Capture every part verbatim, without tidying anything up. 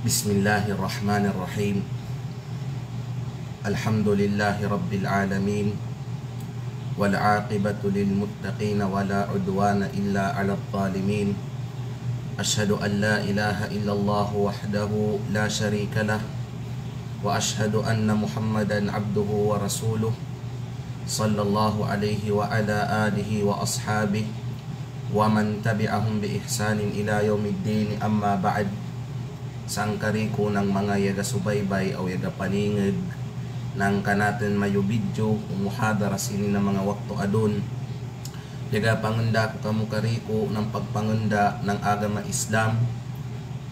بسم الله الرحمن الرحيم. الحمد لله رب العالمين، والعاقبة للمتقين، ولا عدوان إلا على الظالمين. أشهد أن لا إله إلا الله وحده لا شريك له، وأشهد أن محمدا عبده ورسوله، صلى الله عليه وعلى آله وأصحابه ومن تبعهم بإحسان إلى يوم الدين، أما بعد. Sangkariku nang manga yaga subaybay aw yaga paningeg nang kanatun mayu video o muhadara sini na manga waktu adun. Yaga pangenda ku kamu kariku nang pagpangenda nang agama Islam,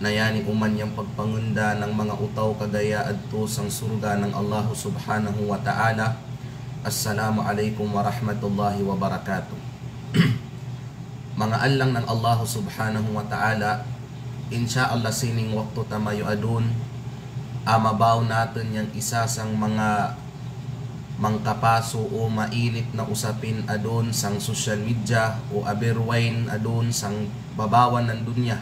na yani uman yang pagpangenda nang manga utaw kagaya adtu sang surga nang Allahu Subhanahu wa Ta'ala. Assalamu alaikum warahmatullahi wabarakatuh. Manga allang nang Allahu Subhanahu wa Ta'ala, insya Allah sining waktu tamayu adun, a mabaw natun yang isa sang manga mangkapasu o mainit na usapin adun sang social media o aberwain adun sang babawan nang dunya.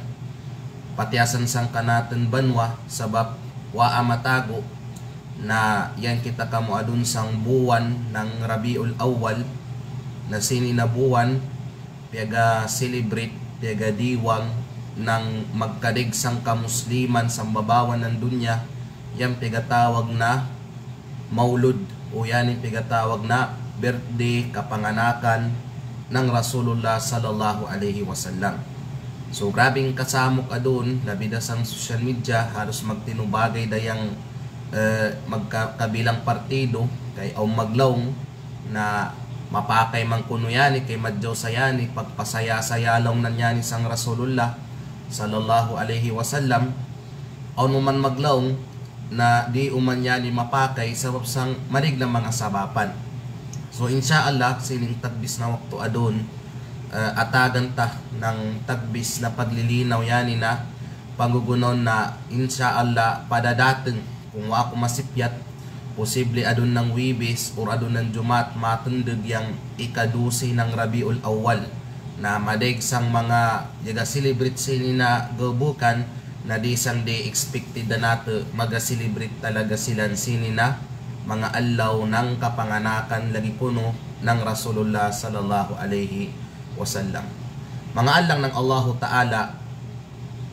Patiasan sang kanatun banwa sabab wa a matagu na yang kita kamu adun sang buwan nang Rabiul Awwal, na sini na buwan piyaga celebrate, piyaga diwang nang magkadeg sang kamusliman sang babawan nang dunya, yang piyagatawag na Maulud, o yani piyagatawag na birthday, kapanganakan nang Rasulullah sallallahu alaihi wasallam. So, grabeng kasamuk adun, labi da sang social media, harus magtinubagay da yang, eh, magka-, kabilang partido, kay awn maglaung, na mapakay man kunu yani, kay madyaw sa yani, pagpasaya-saya laung nan yani sang Rasulullah sallallahu alaihi wasallam. Awn uman maglaung na di uman yani mapakay sabab sang manig na manga sabapan. So, insya Allah, sining tagbis na waktu adun, eh, atagan ta nang tagbis na paglilinaw yani na panggugunawn na, insya Allah, pada dateng kung wa' ku masipyat, posible adun nang Wibis or adun nang Jumat matendeg yang ikadusi nang Rabiul Awwal. Na madeg sang manga yaga celebrate sini na gebukan, na di sang di expected da natu' maga-celebrate talaga silan sini na manga allaw nang kapanganakan lagi' kunu nang Rasulullah sallallahu alaihi wasallam. Manga allang nang Allahu Ta'ala,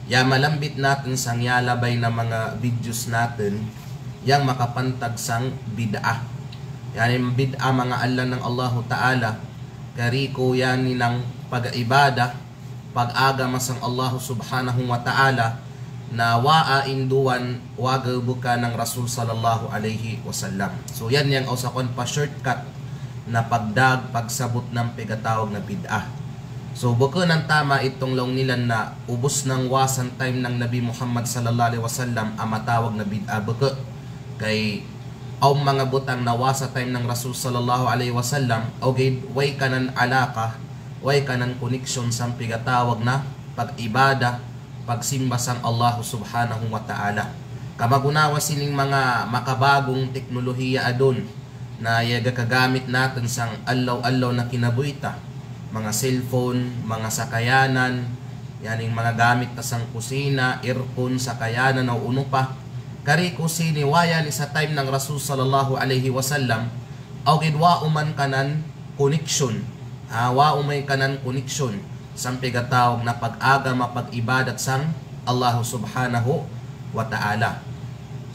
ya malambit natun sang ya labay na manga videos natun yang makapantag sang bid'ah. Yani bid'ah manga allang nang Allahu Ta'ala, kariku yani nang pag-ibada, pag-agama sang Allahu Subhanahu wa Ta'ala, na wa' a induan, wa' gebukan nang Rasul sallallahu alaihi wasallam. So, yan yang aw sa kuwan pa shortcut na pagdag, pagsabut nang piyagatawag na bid'ah. So, bukun nang tama itong laung nila na ubus nang wa' sang time nang Nabi Muhammad sallallahu alaihi wasallam a matawag na bid'ah, bukun. Kay awn manga butang na wa' sa time nang Rasul sallallahu alaihi wasallam, aw gid, way kanan alaka, way kanan connection sang piyagatawag na pag-ibada, pagsimba sang Allahu Subhanahu wa Ta'ala. Kamagunawa sining manga makabagung teknolohiya adun na yaga kagamit natun sang allaw-allaw na kinabuhi ta. Manga cellphone, manga sakayanan, yaning manga gamit ta sang kusina, aircon, sakayanan, aw unu pa. Kariku sini wa' yani sa time nang Rasul sallallahu alaihi wasallam, aw gid wa' uman kanan connection. Ha, wa' uman kanan connection sang piyagatawag na pag-agama, pag-ibadat sang Allahu Subhanahu wa Ta'ala.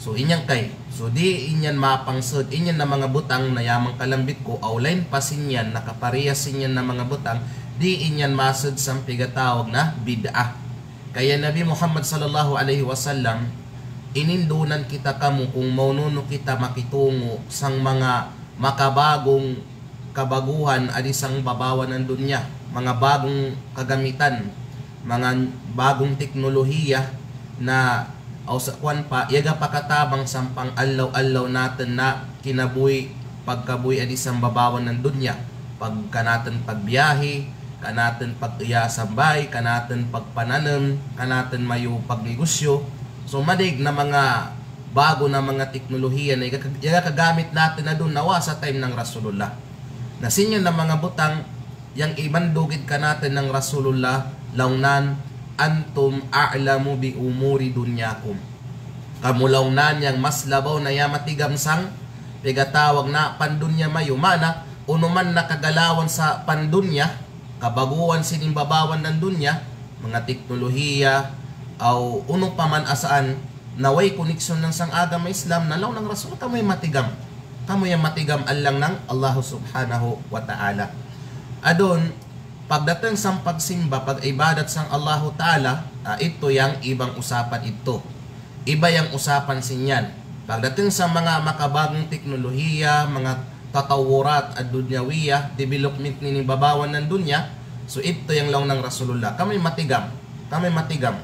So, inyan kay, so, di inyan mapangsed, inyan na manga butang na ya mangkalambit ku, aw lain pa siniyan, na kaparehas siniyan na manga butang, di inyan mased sang piyagatawag na bid'ah. Kaya Nabi Muhammad sallallahu alaihi wasallam, inindunan kita kamu kung maununu kita makitungu' sang manga makabagung kabaguhan adi sang babawan nang dunya, manga bagung kagamitan, manga bagung teknolohiya na aw sa kuwan pa, yaga pakatabang sang pang-allaw-allaw natun na kinabuhi, pagkabuhi adi sang babawan nang dunya, pag kanatun pagbiyahe, kanatun pag-iya sambay, kanatun pagpananum, kanatun mayu pagnegosyo. So, madig na manga bagu na manga teknolohiya na yaga, yaga kagamit natun adun na wa' sa time nang Rasulullah. Na siniyan na manga butang yang imandu gid kanatun nang Rasulullah, laung nan, "Antum a'lamu bi umuri dunyakum." Kamu laung nan yang mas labaw na ya matigam sang pigatawag na pandunya mayu. Mana, unu man na kagalawan sa pandunya, kabaguan sinimbabawan nan dunya, manga teknolohiya, aw unu pa man asaan, na way koneksyon nan sang agama Islam, na laung nang Rasul, kamu yang matigam. Kamu yang matigam allang nang Allahu Subhanahu wa Ta'ala. Adun, pagdating sang pagsimba, pag-ibadat sang Allahu Ta'ala, ah, itu yang ibang usapan itu. Iba yang usapan sin yan. Pagdating sa manga makabagong teknolohiya, manga tatawurat ad-dunyawiya, development nini babawan nan dunya, so itu yang laung nang Rasulullah. Kamu yang matigam. Kamu yang matigam.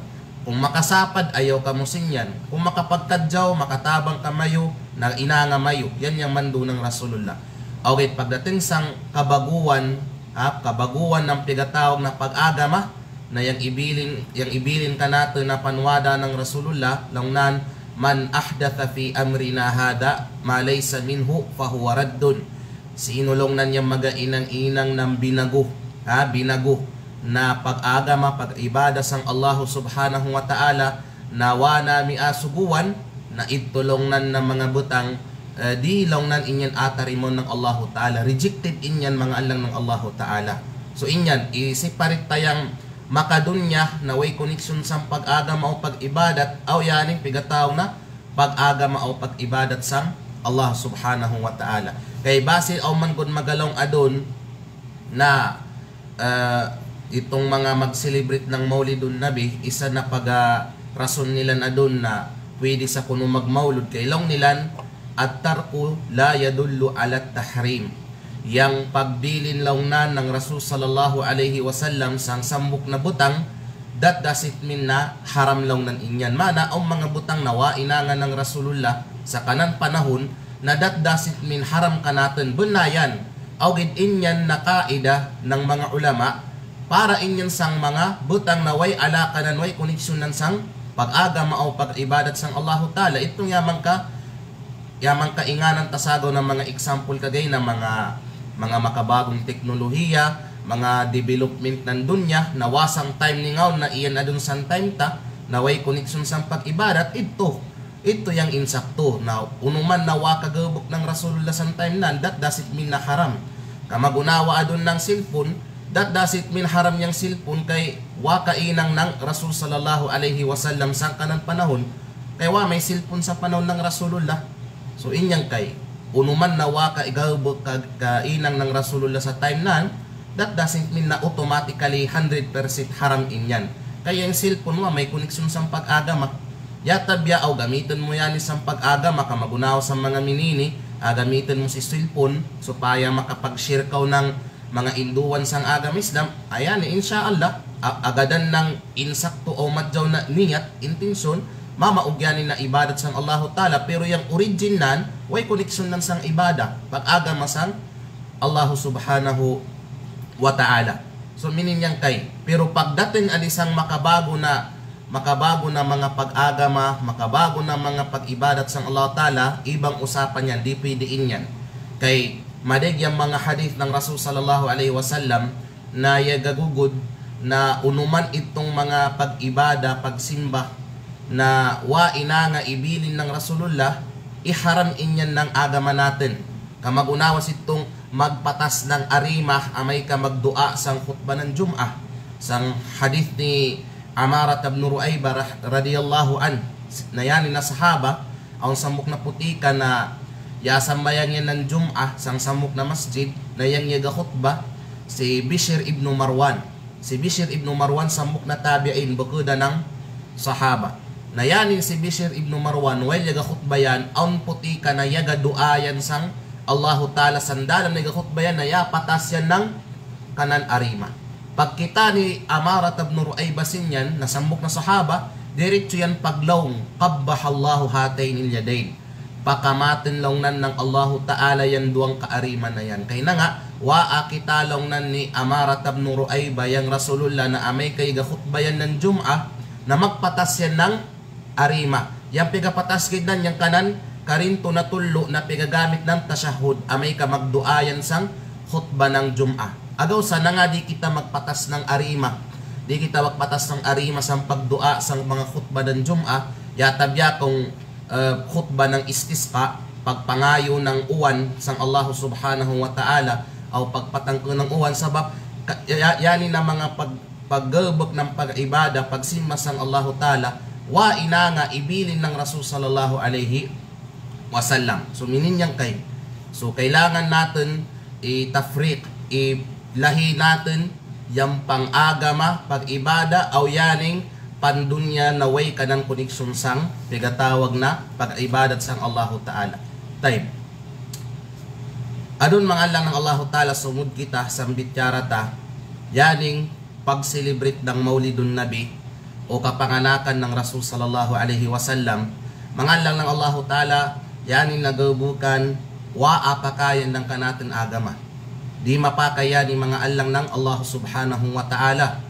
Kung makasapad, ayaw kamu sin yan. Kung makapagkadjaw, makatabang kamayu, na inanga mayu. Yan yang mandu nang Rasulullah. Okay, pagdating sang kabaguan, ha, kabaguan nang pigatawag na pag-agama, na yang ibilin, yang ibilin kanatun na panwada nang Rasulullah, laung nan, "Man ahdatha fi amrina hadha ma laysa minhu fahuwa raddun." Sino laung nan yang mag-inang-inang nang binagu, ha, binagu na pag-agama, pag-ibadat sang Allahu Subhanahu wa Ta'ala, na wa nami asuguan, na itu laung nan na manga butang, eh, di laung nan inyan atarimaun nang Allahu Ta'ala, rejected inyan manga allang nang Allahu Ta'ala. So inyan, i-separate ta yang makadunya na way koneksyon sang pag-agama o pag-ibadat, aw yaning pigatawag na pag-agama o pag-ibadat sang Allah Subhanahu wa Ta'ala. Kay basi aw man gud magalaung adun na, eh, itung manga mag-celebrate nang Maulidun Nabi, isa na paga rason nilan adun na pwede sa kunu magmaulud kay laung nilan, "At-tarku la yadullu ala tahrim." Yang pagbilin laung nan nang Rasul sallallahu alaihi wasallam sang sambuk na butang, that doesn't mean na haram laung nan inyan. Mana, awn manga butang na wa inangan nang Rasulullah sa kanan panahun, na that doesn't mean haram kanatun. Bun na yan, aw gid inyan na kaidah nang manga ulama, para inyan sang manga butang na way alaka nan, way koneksyon nan sang pag-agama aw pag-ibadat sang Allahu Ta'ala. Itung ya mangka, ya mangka inganan ta sagaw na manga example kagay na manga, manga makabagong teknolohiya, manga development nan dunya, na wa sang time ningaw na iyan adun sang time ta, na way koneksyon sang pag-ibadat, itu. Itu yang insakto. Na unu man na wa kagabuk nang Rasulullah sang time nan, that doesn't mean na haram. Kamagunawa adun nang cellphone, that doesn't mean haram yang cellphone kay wa kainang nang Rasul sallallahu alaihi wasallam sang kanan panahun. Kay wa may cellphone sa panahun nang Rasulullah. So inyan kay, unu man na wa kagabuk, ka, kainang nang Rasulullah sa time nan, that doesn't mean na automatically hundred percent haram inyan. Kay yang cellphone wa may koneksyon sang pag-agama. Ya tabya aw gamitun mu yan sang pag-agama, kamagunawa sang manga minini, ah, gamitun mu si cellphone supaya makapag-share kaw nang manga induan sang agama Islam, ayan, insya Allah, a-, agadan nang insakto o madjaw na niyat, intensyon, mamaugyan na ibadat sang Allahu Ta'ala, pero yang origin nan, way koneksyon nan sang ibadah, pag-agama sang Allahu Subhanahu wa Ta'ala. So, meaning yang kay, pero pagdating adi sang makabago na makabago na manga pag-agama, makabago na manga pag-ibadat sang Allah Ta'ala, ibang usapan yan, di pwede inyan. Kay, madeg yang manga hadith nang Rasul sallallahu alaihi wasallam, na iyaga gugud, na unu man itung manga pag-ibada, pagsimba, na wa inanga ibilin nang Rasulullah, iharam inyan nang agama natun. Kamagunawa situng magpatas nang arima, amay ka magdu'a sang khutbah nang Jum'ah. Sang hadith ni Amarat ibn Ru'aybah rah-, radiyallahu anh. Na yan na sahaba, awn sambuk na putika na iyasambayang iyan nang Jum'ah, sang sambuk na masjid, na yang iyaga khutbah, si Bishr ibn Marwan. Si Bishr ibn Marwan sambuk na tabi'in, bukut da nang sahaba. Na yan in si Bishr ibn Marwan, while iyaga khutbah yan, awn putika na iyaga du'a yan sang Allahu Ta'ala sang dalam na iyaga khutbah yan, na iyapatas yan nang kanan arima. Pagkita ni Amarat ibn Ru'aybah sin yan, na sambuk na sahaba, diretso yan paglaung, "Qabbahallahu hataynil yadayn." Pakamatun laung nan nang Allahu Ta'ala yang duwang kaarima na yan. Kay na nga, wa akita laung nan ni Amarat ibn Ru'aybah yang Rasulullah na amay ka iyaga khutbah yan nang Jum'ah, na magpatas yan nang arima. Yang pigapatas gid nan yang kanan, karinto na tullu na pigagamit nang tashahhud, amay ka magdu'a yan sang khutbah nang Jum'ah. Agaw sa na nga di kita magpatas nang arima. Di kita magpatas nang arima sang pagdu'a sang manga khutbah nang Jum'ah. Ya tabya kung eh, khutba nang istisqa, pagpangayu nang uwan sang Allahu Subhanahu wa Ta'ala, aw pagpatangke nang uwan, sabab ka-, ya-, yani na manga pag-, paggebek nang pagibada, pagsimba sang Allahu Ta'ala, wa inanga ibilin nang Rasul sallallahu alaihi wasallam. So, minin yang kai. So, kailangan natin i-tafriq, ilahi natin yang pangagama, pagibada, aw yaning pandunya na way kanan connection sang pigatawag na pagibadat sang Allahu Ta'ala. Tayyib. Adun manga allang nang Allahu Ta'ala, sumud kita sa bichara ta, yaning pag-celebrate nang Maulidun Nabi, o kapanganakan nang Rasul sallallahu alaihi wasallam, manga allang nang Allahu Ta'ala, yaning nagabukan, wa apakayan nang kanatun agama. Di' mapakay yani manga allang nang Allah Subhanahu wa Ta'ala.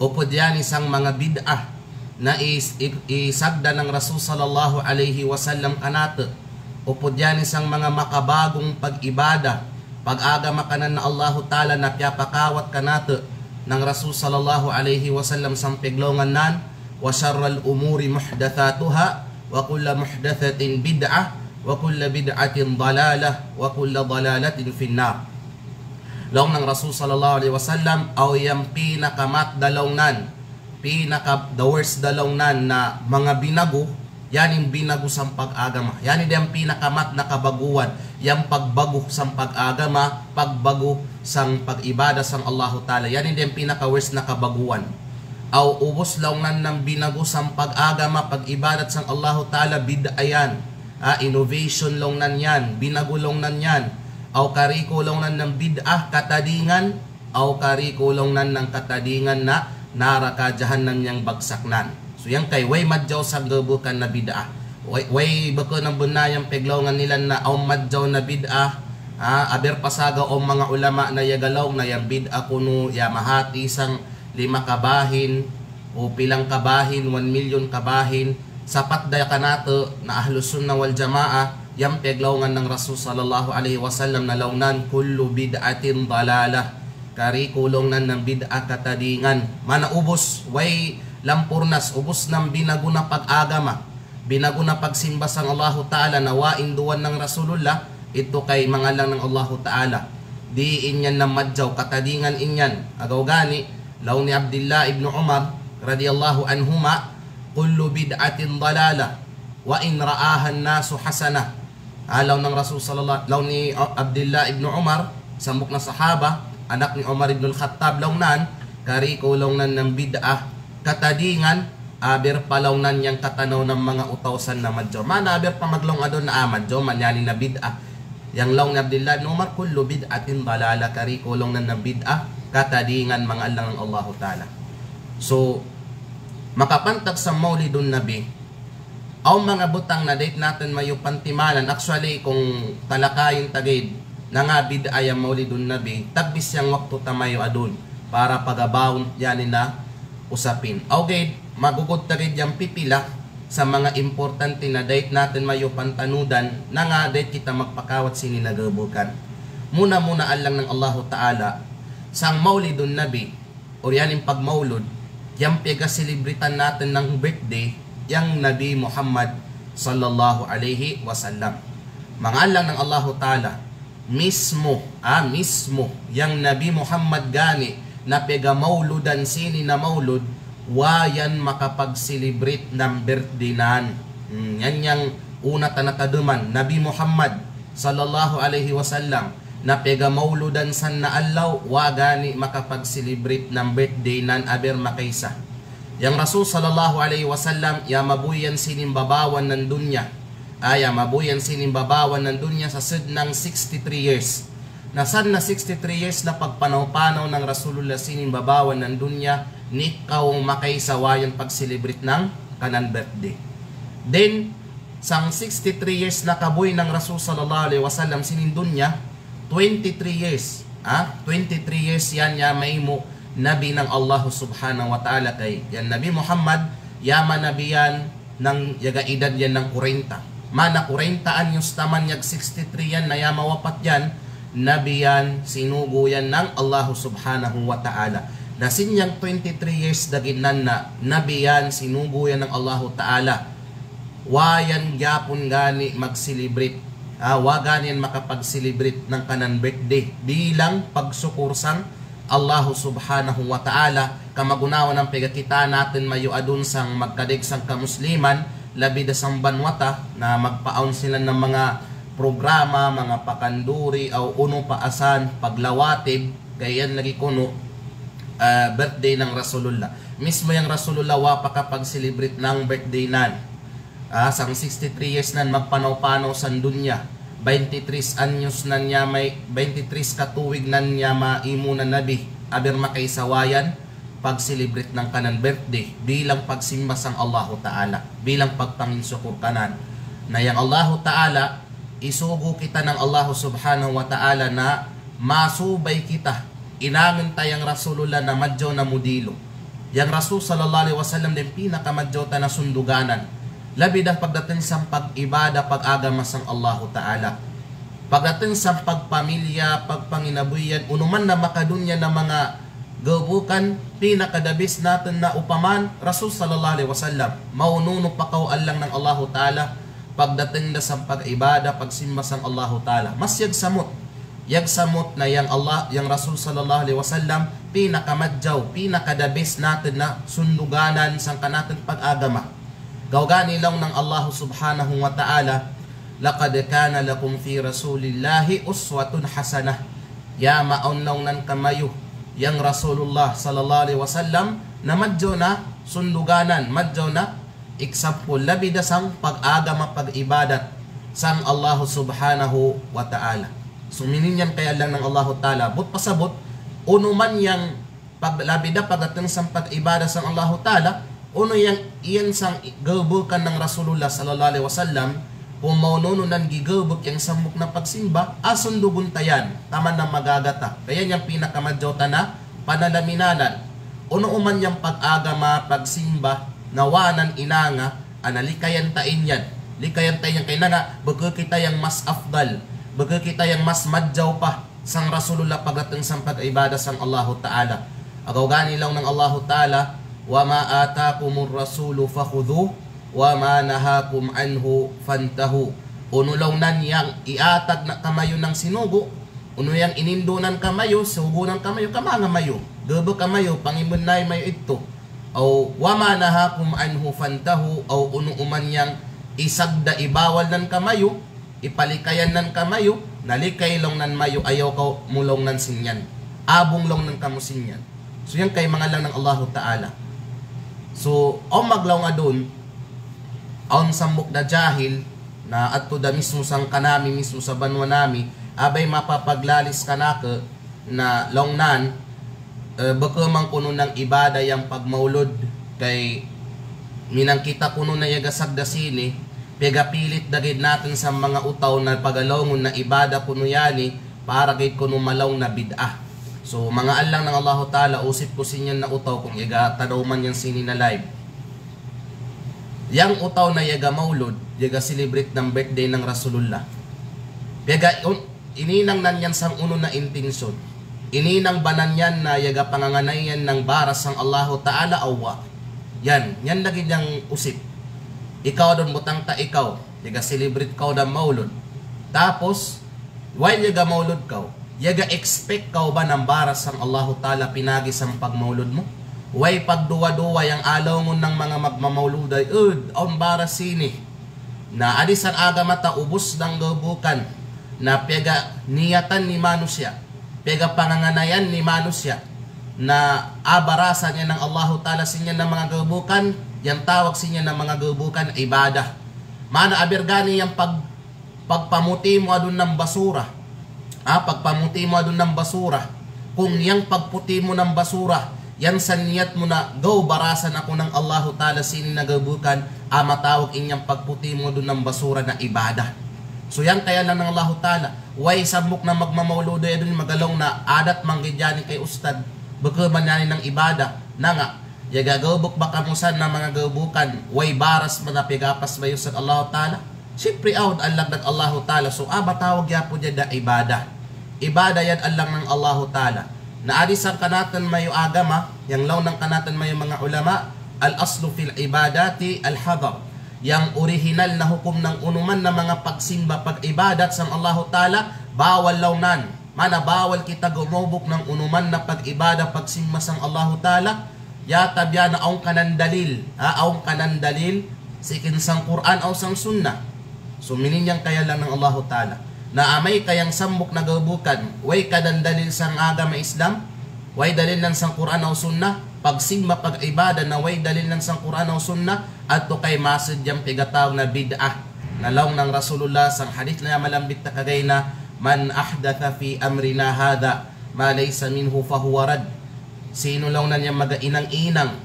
Upud yani sang manga bid'ah na is-, i-, isabda nang Rasul sallallahu alaihi wasallam kanatu. Upud yani sang manga makabagung pagibada, pagagama kanan Allahu Ta'ala na piyapakawat kanatu nang Rasul sallallahu alaihi wasallam sang paglaungan nan, وشر الأمور محدثاتها، وكل محدثة بدعة، وكل بدعة ضلالة، وكل ضلالة في النار. Laung nang Rasul sallallahu alaihi wasallam, aw yang pinakamat da laung nan, pinaka the worst da laung nan na manga binagu, yaning binagu sang pagagama. Yani di' yang pinakamat na kabaguan, yang pagbagu sang pagagama, pagbagu sang pagibada sang Allahu Ta'ala. Yani di' yang pinaka-worst na kabaguan. Aw ubus laung nan nang binagu sang pagagama, pagibadat sang Allahu Ta'ala, bid'ah yan. Ah, innovation laung nan yan, binagu laung nan yan. Aw kariku laung nan nang bid'ah, katadingan, aw kariku laung nan nang katadingan na naraka jahannam yang bagsak nan. So yang kai way madjaw sang gabukan na bid'ah. Way, way beke nang benna yang paglaungan nila na awn madjaw na bid'ah. Ah, aber pasaga awn manga ulama na ya galaung na yang bid'ah kunu ya mahati sang lima kabahin, o pilang kabahin, one million kabahin. Sapat da kanatu na Ahlus Sunnah wal Jamaah, yang paglaungan nang Rasul sallallahu alaihi wasallam na laung nan, كل بدعة ضلالة. Kariku laung nan nang bid'ah katadingan. Mana ubus, way lampurnas, ubus nang binagu na pagagama, binagu na pagsimba sang Allahu Ta'ala na wa induan nang Rasulullah, itu kai manga allang nang Allahu Ta'ala. Di' inyan na madjaw, katadingan inyan. Agaw gani, laung ni Abdullah ibn Umar radiyallahu anhuma, كل بدعة ضلالة وإن رآها الناس حسنة. Ah, laung nang Rasul sallallahu, laung ni Abdullah ibn Umar, sampuk na sahaba, anak ni Umar ibn al-Khattab, laung nan, kariku laung nan nang bid'ah katadingan, aber pa laung nan yang katanaw nang manga utausan na madjaw. Mana aber pa maglaung adun na, ah, madjaw man yani na bid'ah. Yang laung ni Abdullah ibn Umar, كل بدعة ضلالة, kariku laung nan nang bid'ah katadingan, manga allang nang Allahu Ta'ala. So, makapantag sa Maulidun Nabi, awn manga butang na dait natun mayu pantimanan, actually, kung talakayin ta gaid, na nga bid'ah yang Maulidun Nabi, tagbis yang waktu ta mayu adun, para pagabaun, yani na usapin. Aw gaid, magugud ta gaid yang pipila sa manga importante na dait natun mayu pantanudan, na nga dait kita magpakawat sini na gabukan. Muna-muna allang nang Allahu Ta'ala, sang Maulidun Nabi, or yaning pagmaulud, yang pega-celebrate-an natun nang birthday, yang Nabi Muhammad sallallahu alaihi wasallam. Manga allang nang Allahu Ta'ala, mismo, ah, mismo, yang Nabi Muhammad gani, na pega mauludan sini na maulud, wa yan makapag-celebrate nang birthday nan. Hmm, yan yang una ta na taduman, Nabi Muhammad sallallahu alaihi wasallam, na pega mauludan san na allaw, wa gani makapag-celebrate nang birthday nan aber makaisa. Yang Rasul sallallahu alaihi wasallam, ya mabuyan sinin babawan nang dunya. Ah, ya mabuyan sinin babawan nang dunya sa sud nang sixty-three years. Na san na sixty-three years na pagpanaw-panaw nang Rasulullah sinin babawan nang dunya, nikaw makaisa wa yan pag-celebrate nang kanan birthday. Then, sang sixty-three years na kabuhi nang Rasul sallallahu alaihi wasallam sinin dunya, twenty-three years, ah, twenty-three years yan ya maimu Nabi nang Allah Subhanahu wa Ta'ala kai. Yan Nabi Muhammad, ya manabi yan nang yaga idad yan nang kurenta. Mana kurenta anyos taman yag sixty-three yan na ya mawapat yan, Nabi yan sinugu yan nang Allah Subhanahu wa Ta'ala. Na sin yang twenty-three years daginan na, Nabi yan sinugu yan nang Allah Ta'ala. Wa yan gyapon gani mag-celebrate. Ah, wa gani yan makapag-celebrate nangkanan birthday bilang pagsukur sang Allahu Subhanahu wa Ta'ala. Kamagunawan ang pegakita natun mayu adun sang magkadeg sang kamusliman, labi da sang banwa ta, na magpaawn sila ng mga programa, mga pakanduri, aw unu pa asan, paglawatib, gayan lagi' kunu', ah, birthday nang Rasulullah. Mismo yang Rasulullah wa pa kapag-celebrate nang birthday nan. Ah, sang sixty-three years nan magpanaw-panaw sang dunya. Baintitres anyos nan niya mai-, baintitres katuwig nan niya maimo na nabi. Aber makaisa wa yan, pag-celebrate nangkanan birthday bilang pagsimba sang Allahu Ta'ala, bilang pagpanginsukur kanan. Na yang Allahu Ta'ala, isugo kita nang Allahu Subhanahu wa Ta'ala na masubay kita. Inangen ta yang Rasulullah na madjaw na modelo. Yang Rasul sallallahu alaihi wasallam den pinakamadjaw ta na sunduganan. Labi da pagdaten sang pag-ibada, pag-agama sang Allahu Ta'ala. Pagdaten sang pagpamilya, pagpanginabuyan, unu man na makadunya na mga gabukan, pinaka-the best natun na upaman Rasul sallallahu alaihi wasallam. Maununu pa kaw allang nang Allahu Ta'ala, pagdaten da sang pag-ibada, pagsimba sang Allahu Ta'ala. Mas yag samut. Yag samut na yang Allah, yang Rasul sallallahu alaihi wasallam, pinakamadjaw, pinaka-the best natun na sunduganan sangkanatun pag-agama. Gaw gani laung nang Allahu Subhanahu wa Ta'ala, "Laqad kana lakum fi Rasulillahi uswatun hasanah." Ya maawn laung nan kamayu, yang Rasulullah sallallahu alaihi wasallam, na madjaw na sunduganan, madjaw na example, labi da sang pag-agama, pag-ibadat sang Allahu Subhanahu wa Ta'ala. So, minsan yan kay allang nang Allahu Ta'ala. But pasabut, unu man yang pag-, labi da pagdaten sang pag-ibadat sang Allahu Ta'ala, unu yang iyan sang gabukan nang Rasulullah sallallahu alaihi wasallam, kung maununu nan gigabuk yang sambuk na pagsimba, asun dugun ta yan, taman na magaga ta. Kaya yang pinakamadjaw ta na panalaminanan. Unu uman yang pag-agama, pagsimba, na wa nan inanga, ana likayan ta inyan. Likayan ta inyan kay nanga, beke kita yang mas afdal, beke kita yang mas madjaw pa sang Rasulullah pagdaten sang pag-ibadat sang Allahu Ta'ala. Agaw gani laung nang Allahu Ta'ala, "Wa ma atakumur rasulu fakhudhuh, wa ma nahakum anhu fantahu." Unu laung nan yang iatag na kamayu nang sinugu, unu yang inindu nan kamayu, sugu nan kamayu, kamanga mayu. Gabuk kamayu, pangimunnay mayu itu. Aw, "Wa ma nahakum anhu fantahu," aw unu uman yang isagda, ibawal nan kamayu, ipalikayan nan kamayu, na likay laung nan mayu, ayaw kamu laung nan sinyan. Abung laung nan kamu sinyan. So, yan kay mangallang nang Allahu Ta'ala. So, awn maglaung adun, awn sambuk da jahil, na ato da mismo sangkanami, mismo sa banwa nami, abay mapapaglalis kanaka, na laung nan, eh, beke man kunu nang ibada yang pagmaulud, kay minangkita kunu na yaga sagda sini, pegapilit dagid natun sa manga utaw na pagalaungun na ibada kunu yani, para gid kunu malaung na bid'ah. So, manga allang nang Allahu Ta'ala, usip ku sinyan na utaw kung yaga tadawman yan sini na live. Yang utaw na yaga maulud, yaga celebrate nang birthday nang Rasulullah. Yaga un-, ininang nan yan sang unu na intensyon. Ininang ba nan yan na yaga panganganayan nang baras sang Allahu Ta'ala aw wa. Yan, yan lagi yang usip. Ikaw adun butang ta ikaw, yaga celebrate kaw da maulud. Tapos, while yaga maulud kaw, yaga expect kaw ba nang baras sang Allahu Ta'ala pinagi sang pagmaulud mu? Way pagduwa-duwa yang alaungun nang manga magmamaulud ay, ud, awn baras sini. Na adi sang agama ta ubus dang gabukan. Na pega niyatan ni manusiya', pega panganganayan ni manusiya', na abarasan iyan nang Allahu Ta'ala sinyan na manga gabukan, yang tawag sinyan na manga gabukan ibadah. Mana aber gani yang pag-, pagpamuti mu adun nang basura. Ah, pagpamuti mu adun nang basura. Kung yang pagputi mu nang basura, yan sa niyat mu na gaw barasan aku nang Allahu Ta'ala sini na gabukan, ah, matawag in yang pagputi mu adun nang basura na ibadah. So yan kay allang nang Allahu Ta'ala. Way sambuk na magmamaulud ay adun magalaung na adat man gid yani kay ustad. Beke man yani nang ibadah. Nanga, yaga gabuk ba kamu san na manga gabukan, way baras man na pegapas ba yu sang Allahu Ta'ala? Siyempre awn, allang nang Allahu Ta'ala. So, ah, matawag yapon yan da ibadah. Ibadah yan allang nang Allahu Ta'ala. Na adi sangkanatun mayu agama, yang laung nangkanatun mayu manga ulama, al-aslu fil ibadati al-hadar. Yang orihinal na hukum nang unuman na manga pagsimba, pag-ibadat sang Allahu Ta'ala, bawal law nan. Mana bawal kita gumubuk nang unuman na pag-ibadat, pagsimba sang Allahu Ta'ala, ya tabiya na awn kanan dalil, ha, awn kanan dalil, sikin sang Qur'an aw sang Sunnah. So, miniyang kaya lang nang Allahu Ta'ala. Na amay kayang sambuk na gabukan, way kanan dalil sang agama Islam, way dalil nan sang Qur'an aw Sunnah, pagsimba, pag-ibadat na way dalil nan sang Qur'an aw Sunnah, ato kay mased yang pigatawag na bid'ah. Na laung nang Rasulullah sang hadith na yang malambit ta kagay na, "Man ahdatha fi amrina hadha ma laysa minhu fahuwa rad." Sino laung nan yang maga-inang-inang,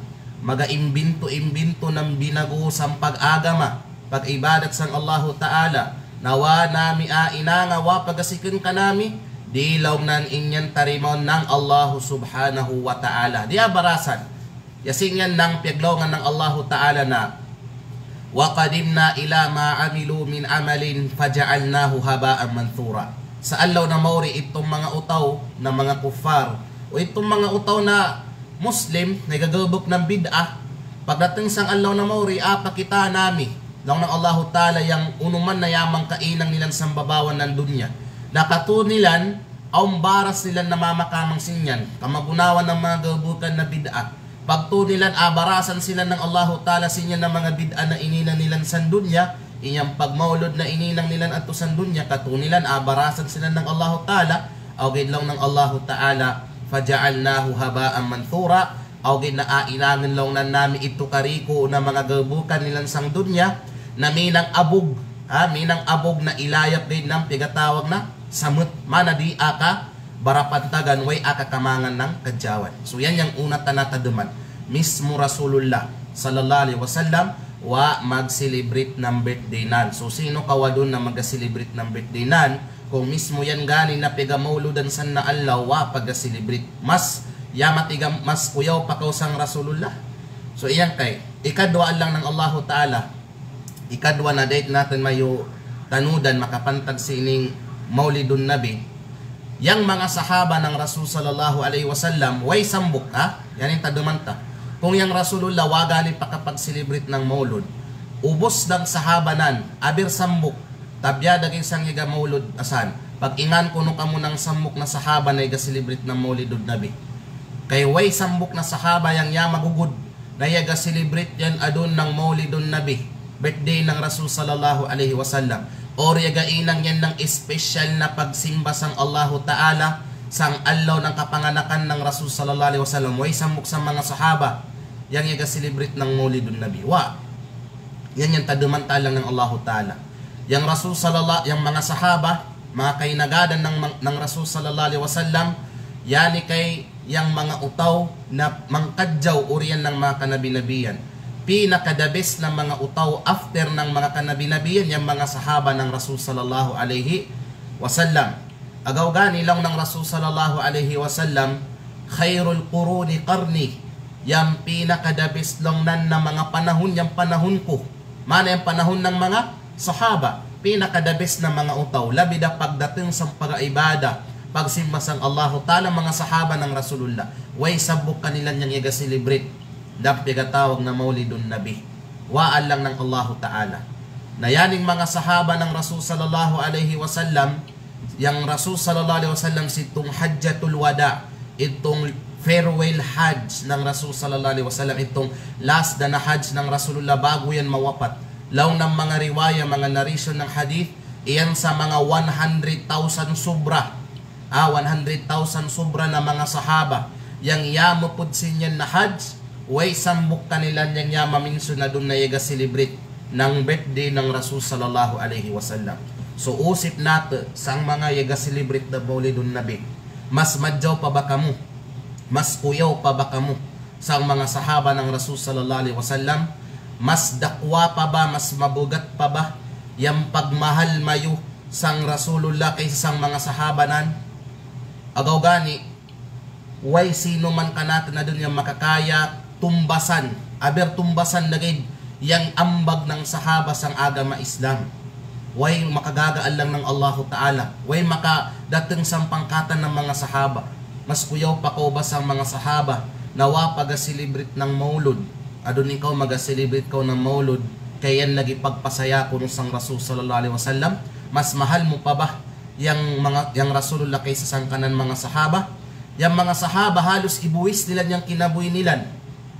maga-imbinto-imbinto nang binago sang pag-agama, pag-ibadat sang Allahu Ta'ala, na wa nami ainanga, wa pagasikun kanami, di laung nan inyan tarimaon nang Allahu Subhanahu wa Ta'ala. Di abarasan, ya singyan nang piyaglaungan nang Allahu Ta'ala na, "Wa qadimna ila ma amilu min amalin faja'alnahu haba'an manthura." Sa allaw na mauri itong manga utaw na manga kuffar, o itong manga utaw na Muslim, na gagabuk nang bid'ah, pagdating sang allaw na mauri, apakita nami, laung nang Allahu Ta'ala, yang unuman na yamang kainang nilan sang babawan nang dunya. Na katu nilan, awn baras nilan na mamakamang singyan, kamagunawan nang manga gabukan na bid'ah. Pagtu nilan, abarasan sila nang Allahu Ta'ala singyan na manga bid'ah na ininang nilan sang dunya, inyang pagmaulud na ininang nilan atu sang dunya, katu nilan, abarasan sila nang Allahu Ta'ala, aw gid laung nang Allahu Ta'ala, "Faja'alnahu haba'an manthura," aw gid na ainangen laung nan nami itu kariku na manga gabukan nilan sang dunya, na minang abug, ha, minang abug na ilayap gid nang pigatawag na samut, mana di aka barapantagan, way aka kamangan nang kadjawan. So, yan yang una tana tademan. Mismu Rasulullah sallallahu alaihi wasallam wa mag-celebrate nang birthday nan. So, sino kawadun na maga-celebrate nang birthday nan? Kung mismu yan gani na pegamauludan san na allaw wa paga-celebrate. Mas, ya matiga, mas kuyaw pa kaw sang Rasulullah. So, iyan kay, ikadwa allang nang Allahu Ta'ala, ikadwa na dait natun mayu tanudan makapantag sining Maulidun Nabi. Yang manga sahaba nang Rasul sallallahu alaihi wasallam, way sambuk, ha? Yan in tademan ta. Kung yang Rasulullah, wa gani pakapag-celebrate nang Maulud. Ubus dang sahaba nan, abir sambuk. Tabiya daging sang iga Maulud asan. Pag-ingan kunu kamu nang sambuk na sahaba na iga-celebrate nang Maulidun Nabi. Kay way sambuk na sahaba yang ya magugud na iyaga-celebrate yan adun nang Maulidun Nabi, birthday nang Rasul sallallahu alaihi wasallam. Or iyaga inang yan nang special na pagsimba sang Allahu Ta'ala, sang allaw nang kapanganakan nang Rasul sallallahu alaihi wasallam. Way sambuk sang manga sahaba yang iyaga-celebrate nang Maulidun Nabi. Wa. Yan yan tademan ta allang nang Allahu Ta'ala. Yang Rasul sallallahu, yang manga sahaba, manga kainagadan nang, nang Rasul sallallahu alaihi wasallam, yani kay yang manga utaw na mangkadjaw oriyan nang manga kanabi-nabian. Pinaka-the best na manga utaw after nang manga kanabi-nabian, yang manga sahaba nang Rasul sallallahu alaihi wasallam. Agaw gani laung nang Rasul sallallahu alaihi wasallam, "Khairul quruni qarni." Yang pinaka-the best laung nan na manga panahun, yang panahunku. Mana yang panahun nang manga sahaba. Pinaka-the best na manga utaw. Labi da pagdating sang paga-ibada, pagsimba sang Allahu Ta'ala, manga sahaba nang Rasulullah. Way sambuk kanilan yang iyaga-celebrate nang piyagatawag na Maulidun Nabi. Wa allang nang Allahu Ta'ala. Na yaning manga sahaba nang Rasul sallallahu alaihi wasallam, yang Rasul sallallahu alaihi wasallam situng Hajjatul Wada, itung farewell Hajj nang Rasul sallallahu alaihi wasallam, itung last da na Hajj nang Rasulullah bago yan mawapat. Laung nang manga riwaya, manga narration nang hadith, iyan sa manga one hundred thousand sobra. Ah, one hundred thousand sobra na manga sahaba. Yang ya mupud sin yan na Hajj, way sambuk kanilan yang ya maminsun adun na iyaga-celebrate nang birthday nang Rasul sallallahu alaihi wasallam. So, usip natu' sang manga iyaga-celebrate da Maulidun Nabi. Mas madjaw pa ba kamu? Mas kuyaw pa ba kamu sang manga sahaba nang Rasul sallallahu alaihi wasallam? Mas dakwa pa ba, mas mabugat pa ba yang pagmahal mayu sang Rasulullah kaysa sang manga sahaba nan? Agaw gani, way sino man kanatun adun yang makakaya tumbasan, aber tumbasan lagi yang ambag nang sahaba sang agama Islam. Way makagaga allang nang Allahu Ta'ala. Way makadating sang pangkatan nang manga sahaba. Mas kuyaw pa kaw ba sang manga sahaba na wa paga-celebrate nang Maulud? Adun ikaw maga-celebrate kaw nang Maulud Iyan lagi' pagpasaya kunu sang Rasul sallallahu alaihi wasallam, mas mahal mu pa ba yang manga-, yang Rasulullah kaysa sangkanan manga sahaba? Yang manga sahaba halus ibuwis nilan yang kinabuhi nilan.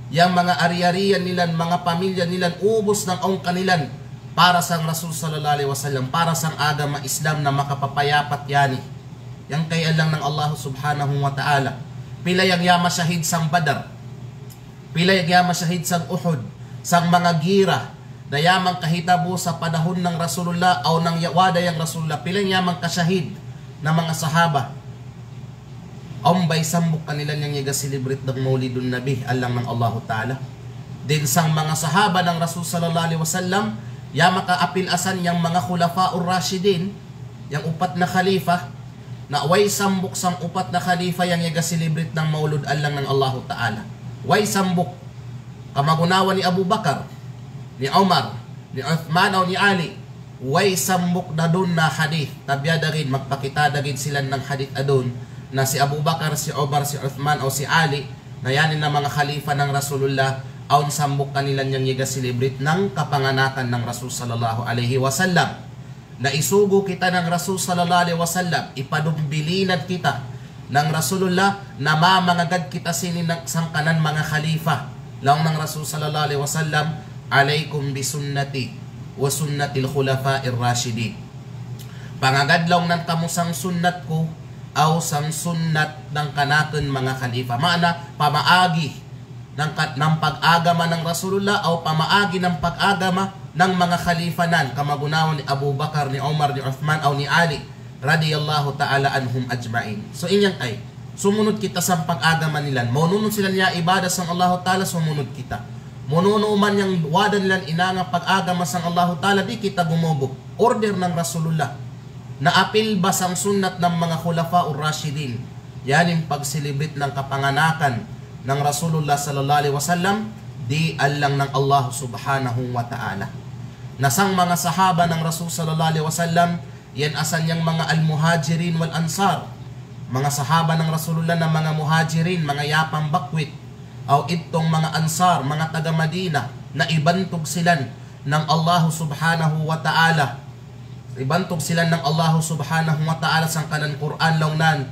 Yang manga ari-arian nilan, manga pamilya nilan, ubus nang awn kanilan para sang Rasul sallallahu alaihi wasallam, para sang agama Islam na makapapayapat yani. Yang kay alang nang Allah subhanahu wa ta'ala. Pila yang yama shahid sang Badar. Pila yang yama shahid sang Uhud, sang manga gira, na yama kahitabu sa panahun nang Rasulullah, aw nang ya-, wada yang Rasulullah, pila yang yama kashahid na manga sahaba. Awn bay sambuk kanilan yang iyaga celebrate dang Maulidun Nabi, alang nang Allahu Ta'ala. Din sang manga sahaba nang Rasul sallallahu alaihi wasallam, yama ka apil asan yang manga Khulafaur Rashidin, yang upat na khalifa, na way sambuk sang upat na khalifa yang iyaga celebrate nang Maulud alang nang Allahu Ta'ala. Way sambuk. Kamagunawan ni Abu Bakar, ni Umar, ni Uthman aw ni Ali. Way sambuk dadun na hadith. Tabiya' dagin, magpakita dagin silan nang hadith adun. Na si Abu Bakar, si Umar, si Uthman aw si Ali, na yani na manga khalifa nang Rasulullah, awn sambuk kanilan yang iyaga celebrate nang kapanganakan nang Rasul sallallahu alaihi wasallam. Na isugu kita nang Rasul sallallahu alaihi wasallam, ipadumbilinad kita nang Rasulullah, na mamangagad kita sini nang sangkanan manga khalifa. Laung nang Rasul sallallahu alaihi wasallam, "Alaikum bi sunnati wa sunnatil khulafa'ir rashidin." Pangagad laung nang kamu sang sunnatku, aw sang sunnat nang kanakun manga khalifa. Ma'na, pamaagi nang ka-, nang pag-agama nang Rasulullah, aw pamaagi nang pag-agama nang manga khalifa nan, kamagunawan ni Abu Bakar, ni Umar, ni Uthman, aw ni Ali, radiyallahu ta'ala anhum ajma'in. So, in yang kay, sumunud kita sang pag-agama nilan. Mununu silan ya ibadah sang Allahu Ta'ala, sumunud kita. Mununu man yang wada nilan inanga pag-agama sang Allahu Ta'ala, di' kita gumubu'. Order nang Rasulullah. Na apil ba sang sunnat nang manga Khulafaur Rashidin, yanin pag-celebrate nang kapanganakan nang Rasulullah sallallahu alaihi wasallam, di' alang nang Allah subhanahu wa ta'ala. Na sang manga sahaba nang Rasul sallallahu alaihi wasallam, yan asan yang manga al-Muhajirin wal Ansar. Manga sahaba nang Rasulullah na manga Muhajirin, manga yapang bakwit. Aw itong manga Ansar, manga taga Madinah, na ibantug silan nang Allah subhanahu wa ta'ala. Ibantug silan nang Allah subhanahu wa ta'ala sangkanan Qur'an laung nan,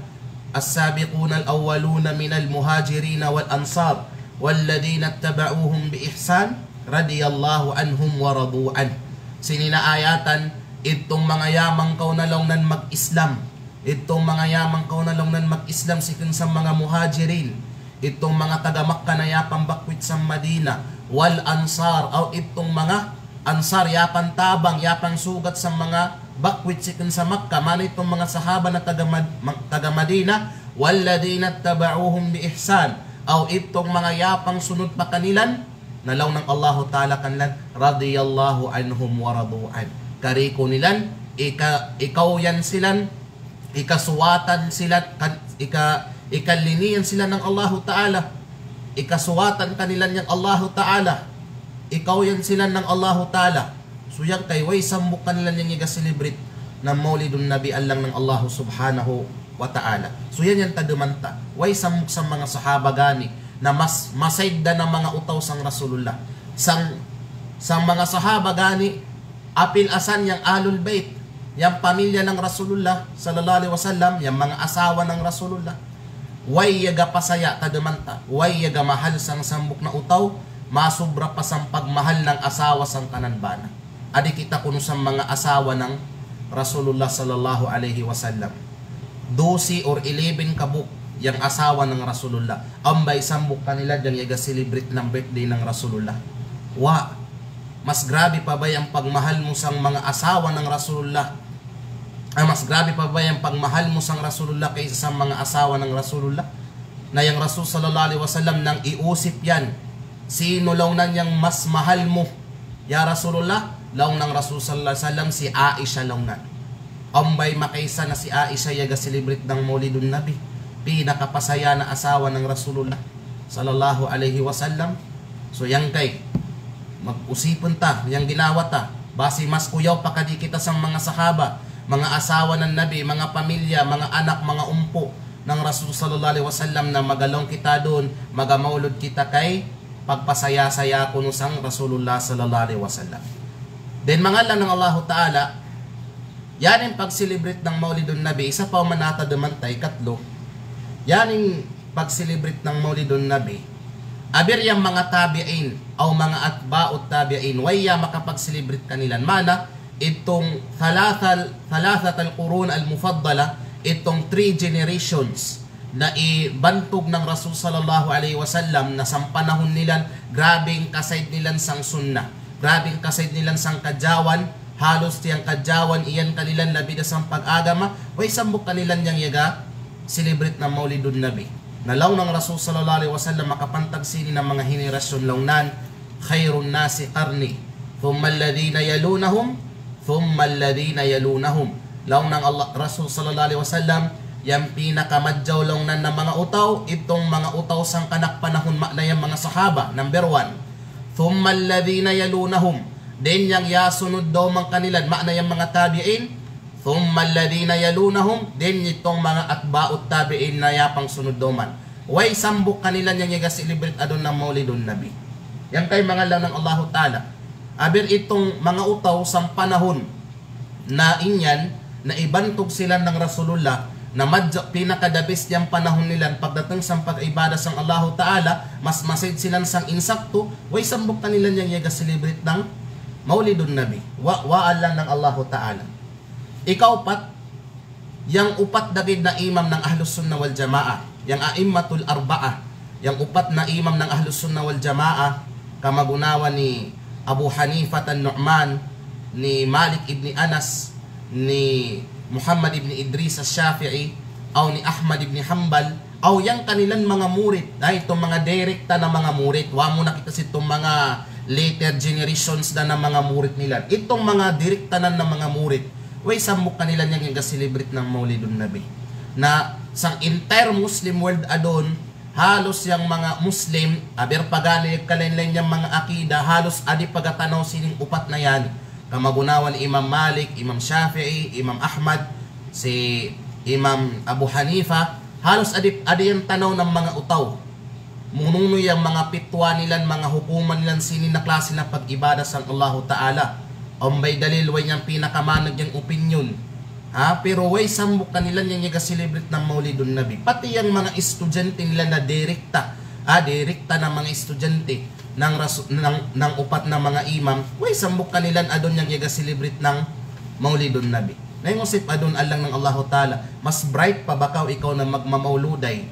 "As-sabiqunal awwaluna minal muhajirina wal ansar, walladhina ittaba'uhum bi ihsan, radiyallahu anhum wa radu an." Sini na ayatan, itong manga yamang kaw na laung nan mag-Islam. Itong manga yamang kaw na laung nan mag-Islam sikun sang manga Muhajirin. Itong manga taga Makkah na yapang bakwit sang Madinah. Wal Ansar, aw itong manga Ansar, yapang tabang, yapang sugat sang manga bakwit sikun sang Makkah. Mana itong manga sahaba na taga Mad-, ma-, taga Madinah. Walladhina ittaba'uhum bi ihsan. Aw itong manga yapang sunud pa kanilan. Na laung nang Allahu Ta'ala kanilan, radiyallahu anhum wa radu an. Kariku nilan, ika-, ikaw yan silan, ikasuwatan sila kan, ika-, ikalinian sila nang Allahu Ta'ala. Ikasuwatan kanilan yang Allahu Ta'ala. Ikaw yan sila nang Allahu Ta'ala. So yang kay way sambuk kanilan yang iga-celebrate nang Maulidun Nabi alang nang Allahu Subhanahu wa Ta'ala. So yan yang tademanta. Way sambuk sang manga sahaba gani na mas-, masaid da na manga utaw sang Rasulullah. Sang, sang manga sahaba gani, apil asan yang Ahlul Bait, yang pamilya nang Rasulullah sallallahu alaihi wasallam, yang manga asawa nang Rasulullah. Way iyaga pasaya tademanta, way iyaga mahal sang sambuk na utaw, masubra pa sang pagmahal nang asawa sangkanan bana. Adi kita kunu sang manga asawa nang Rasulullah sallallahu alaihi wasallam. Dose or eleven kabuk yang asawa nang Rasulullah. Ambay sambuk kanila yang iyaga-celebrate nang birthday nang Rasulullah. Wa, mas grabe pa ba yang pagmahal mu sang manga asawa nang Rasulullah. Ah, mas grabe pa ba yang pagmahal mu sang Rasulullah kaysa sang manga asawa nang Rasulullah. Na yang Rasul sallallahu alaihi wasallam nang iusip yan. Sino laung nan yang mas mahal mu, ya Rasulullah? Laung nang Rasul sallallahu alaihi wasallam, si Aisha laung nan. Ambay makaisa na si Aisha iyaga-celebrate nang Maulidun Nabi. Pinakapasaya na asawa nang Rasulullah sallallahu alaihi wasallam. So yang kay, mag-usipun ta yang ginawa ta. Basi mas kuyaw pa kadi kita sang manga sahaba, manga asawa nang Nabi, manga pamilya, manga anak, manga umpu nang Rasul sallallahu alaihi wasallam na magalaung kita dun, maga-maulud kita kay pagpasaya-saya kunu sang Rasulullah sallallahu alaihi wasallam. Then, manga ellang nang Allahu Ta'ala, yaning pag-celebrate ng Maulidun Nabi, isa pa umanata dumanta, ikatlo, yaning pag-celebrate ng Maulidun Nabi, aber yang manga tabi'in, aw manga atba'ut tabi'in, way ya makapag-celebrate kanilan. Mana, itong thalathatal, thalathatal qurun al-mufaddala, itong three generations na ibantug nang Rasul sallallahu alaihi wasallam na sang panahon nilan, grabeng kasaid nilan sang sunnah, grabeng kasaid nilan sang kadjawan, halos tiyang kadjawan iyan kanilan labi da sang pag-agama, way sambuk kanilan yang iyaga celebrate na Maulidun Nabi. Na laung nang Rasul sallallahu alaihi wasallam, makapantag sini na manga henerasyon, laung nan, "Khairun nasi qarni, thumma alladhina yalunahum, thumma alladhina yalunahum." Laung nang Allah, Rasul sallallahu alaihi wasallam, yang pinakamadjaw laung nan na manga utaw, itong manga utaw sangkanak panahon, makna yang manga sahaba, number one. Thumma alladhina yalunahum, then yang ya sunud doman kanilan, makna yang manga tabi'in. Thumma alladhina yalunahum, then itong manga atba'ut tabi'in na ya pangsunud doman. Way sambuk kanilan yang iyaga celebrate adon na Maulidun Nabi. Yang kay manga ellang nang Allahu Ta'ala, aber itong manga utaw sang panahon na inyan, na ibantug sila nang Rasulullah, na madja pinaka-the best yang panahon nilan pagdating sang pag-ibadah sang Allahu Ta'ala, mas masaid sila sang insakto, way sambuk kanilan yang iyaga celebrate ng Maulidun Nabi. Wa, wa ellang nang Allahu Ta'ala. Ikaupat, yang upat dagid na imam nang Ahlus Sunnah wal Jamaah, yang a'immatul arba'ah, yang upat na imam nang Ahlus Sunnah wal Jamaah, kamagunawan ni Abu Hanifah an-Nu'man, ni Malik ibni Anas, ni Muhammad ibni Idris asy-Syafi'i, aw ni Ahmad ibni Hanbal, aw yang kanilan manga murid, na itong manga direkta na manga murid, wa muna kita sitong manga later generations da na manga murid nilan. Itong manga direkta na na manga murid, way sambuk kanilan yang iyaga celebrate ng Maulidun Nabi. Na sang entire Muslim world adon, halos yang manga Muslim, aber pagana yang kalain-lain yang manga akida, halos adi pagatanaw sining upat na yan. Kamagunawan Imam Malik, Imam Shafi'i, Imam Ahmad, si Imam Abu Hanifa, halos adi, adi yang tanaw ng manga utaw. Mununu yang manga pitwa nilan, manga hukuman nilan, sini na klasi na pag-ibadah sang Allahu Ta'ala. Ambay dalil way yang pinakamaneg yang opinyon. Ha, pero way sambuk kanilan yang iyaga celebrate ng Maulidun Nabi. Pati yang manga estudyante nilan na direkta, ah, direkta na manga estudyante nang rasu-, nang, nang upat na manga imam, way sambuk kanilan adon yang iyaga celebrate ng Maulidun Nabi. Na ingusip adon alang nang Allahu Ta'ala, mas bright pa ba kaw ikaw na magmamauluday?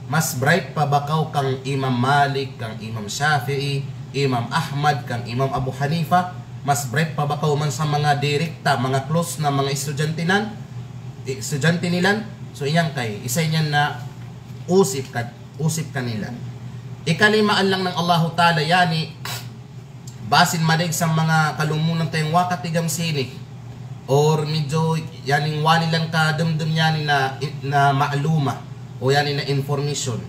Mas bright pa ba kaw kang Imam Malik, kang Imam Shafi'i, Imam Ahmad, kang Imam Abu Hanifa? Mas bright pa ba kaw man sa manga direkta, manga close na manga estudyante nan, estudyante nilan? So, iyan kay, isa iyan na usip ka, usip kanilan. Ikalima alang nang Allahu Ta'ala, yani, basin madaig sa manga kalumunan tayong wa katigam sini, or medyo yaning wa nilan kademdem yani na, na ma'luma, o yani na information.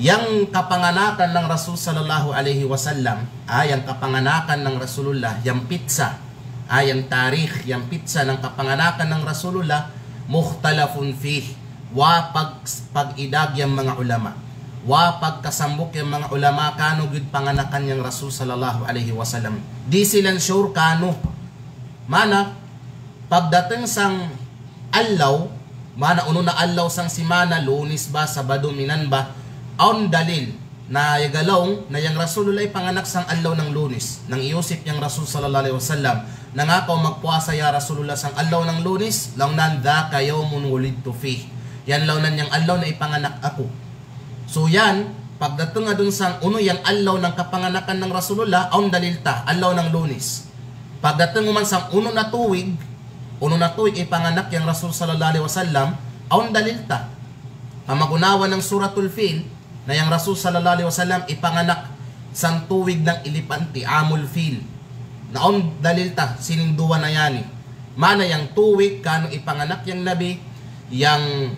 Yang kapanganakan nang Rasul sallallahu alaihi wasallam, ah, yang kapanganakan nang Rasulullah, yang pitsa, ah, yang tarikh, yang pitsa nang kapanganakan nang Rasulullah, mukhtalafun fih, wa pag-, pag-idag yang manga ulama. Wa pagkasambuk yang manga ulama kanu gid panganakan yang Rasul sallallahu alaihi wasallam. Di silan sure kanu. Mana, pagdating sang allaw, mana unu na allaw sang simana, Lunes ba, Sabado, minan ba, awn dalil na iyaga laung na yang Rasulullah ipanganak sang allaw nang Lunes. Nang iyusip yang Rasul sallallahu alaihi wasallam, nangakaw magpuasa ya Rasulullah sang allaw nang Lunes, laung nan, "Dhaka yawmun wulidtu fih." Yan laung nan yang allaw na ipanganak aku. So yan, pagdating adun sang unu yang allaw nang kapanganakan nang Rasulullah, awn dalil ta, allaw nang Lunes. Pagdating uman sang unu na tuwig, unu na tuwig ipanganak yang Rasul sallallahu alaihi wasallam, awn dalil ta. Kamagunawan nang Suratul Fil, na yang Rasul sallallahu alaihi wasallam ipanganak sang tuwig nang elepante, Amul Fil. Na awn dalil ta sining duwa na yani. Mana yang tuwig kanu ipanganak yang Nabi, yang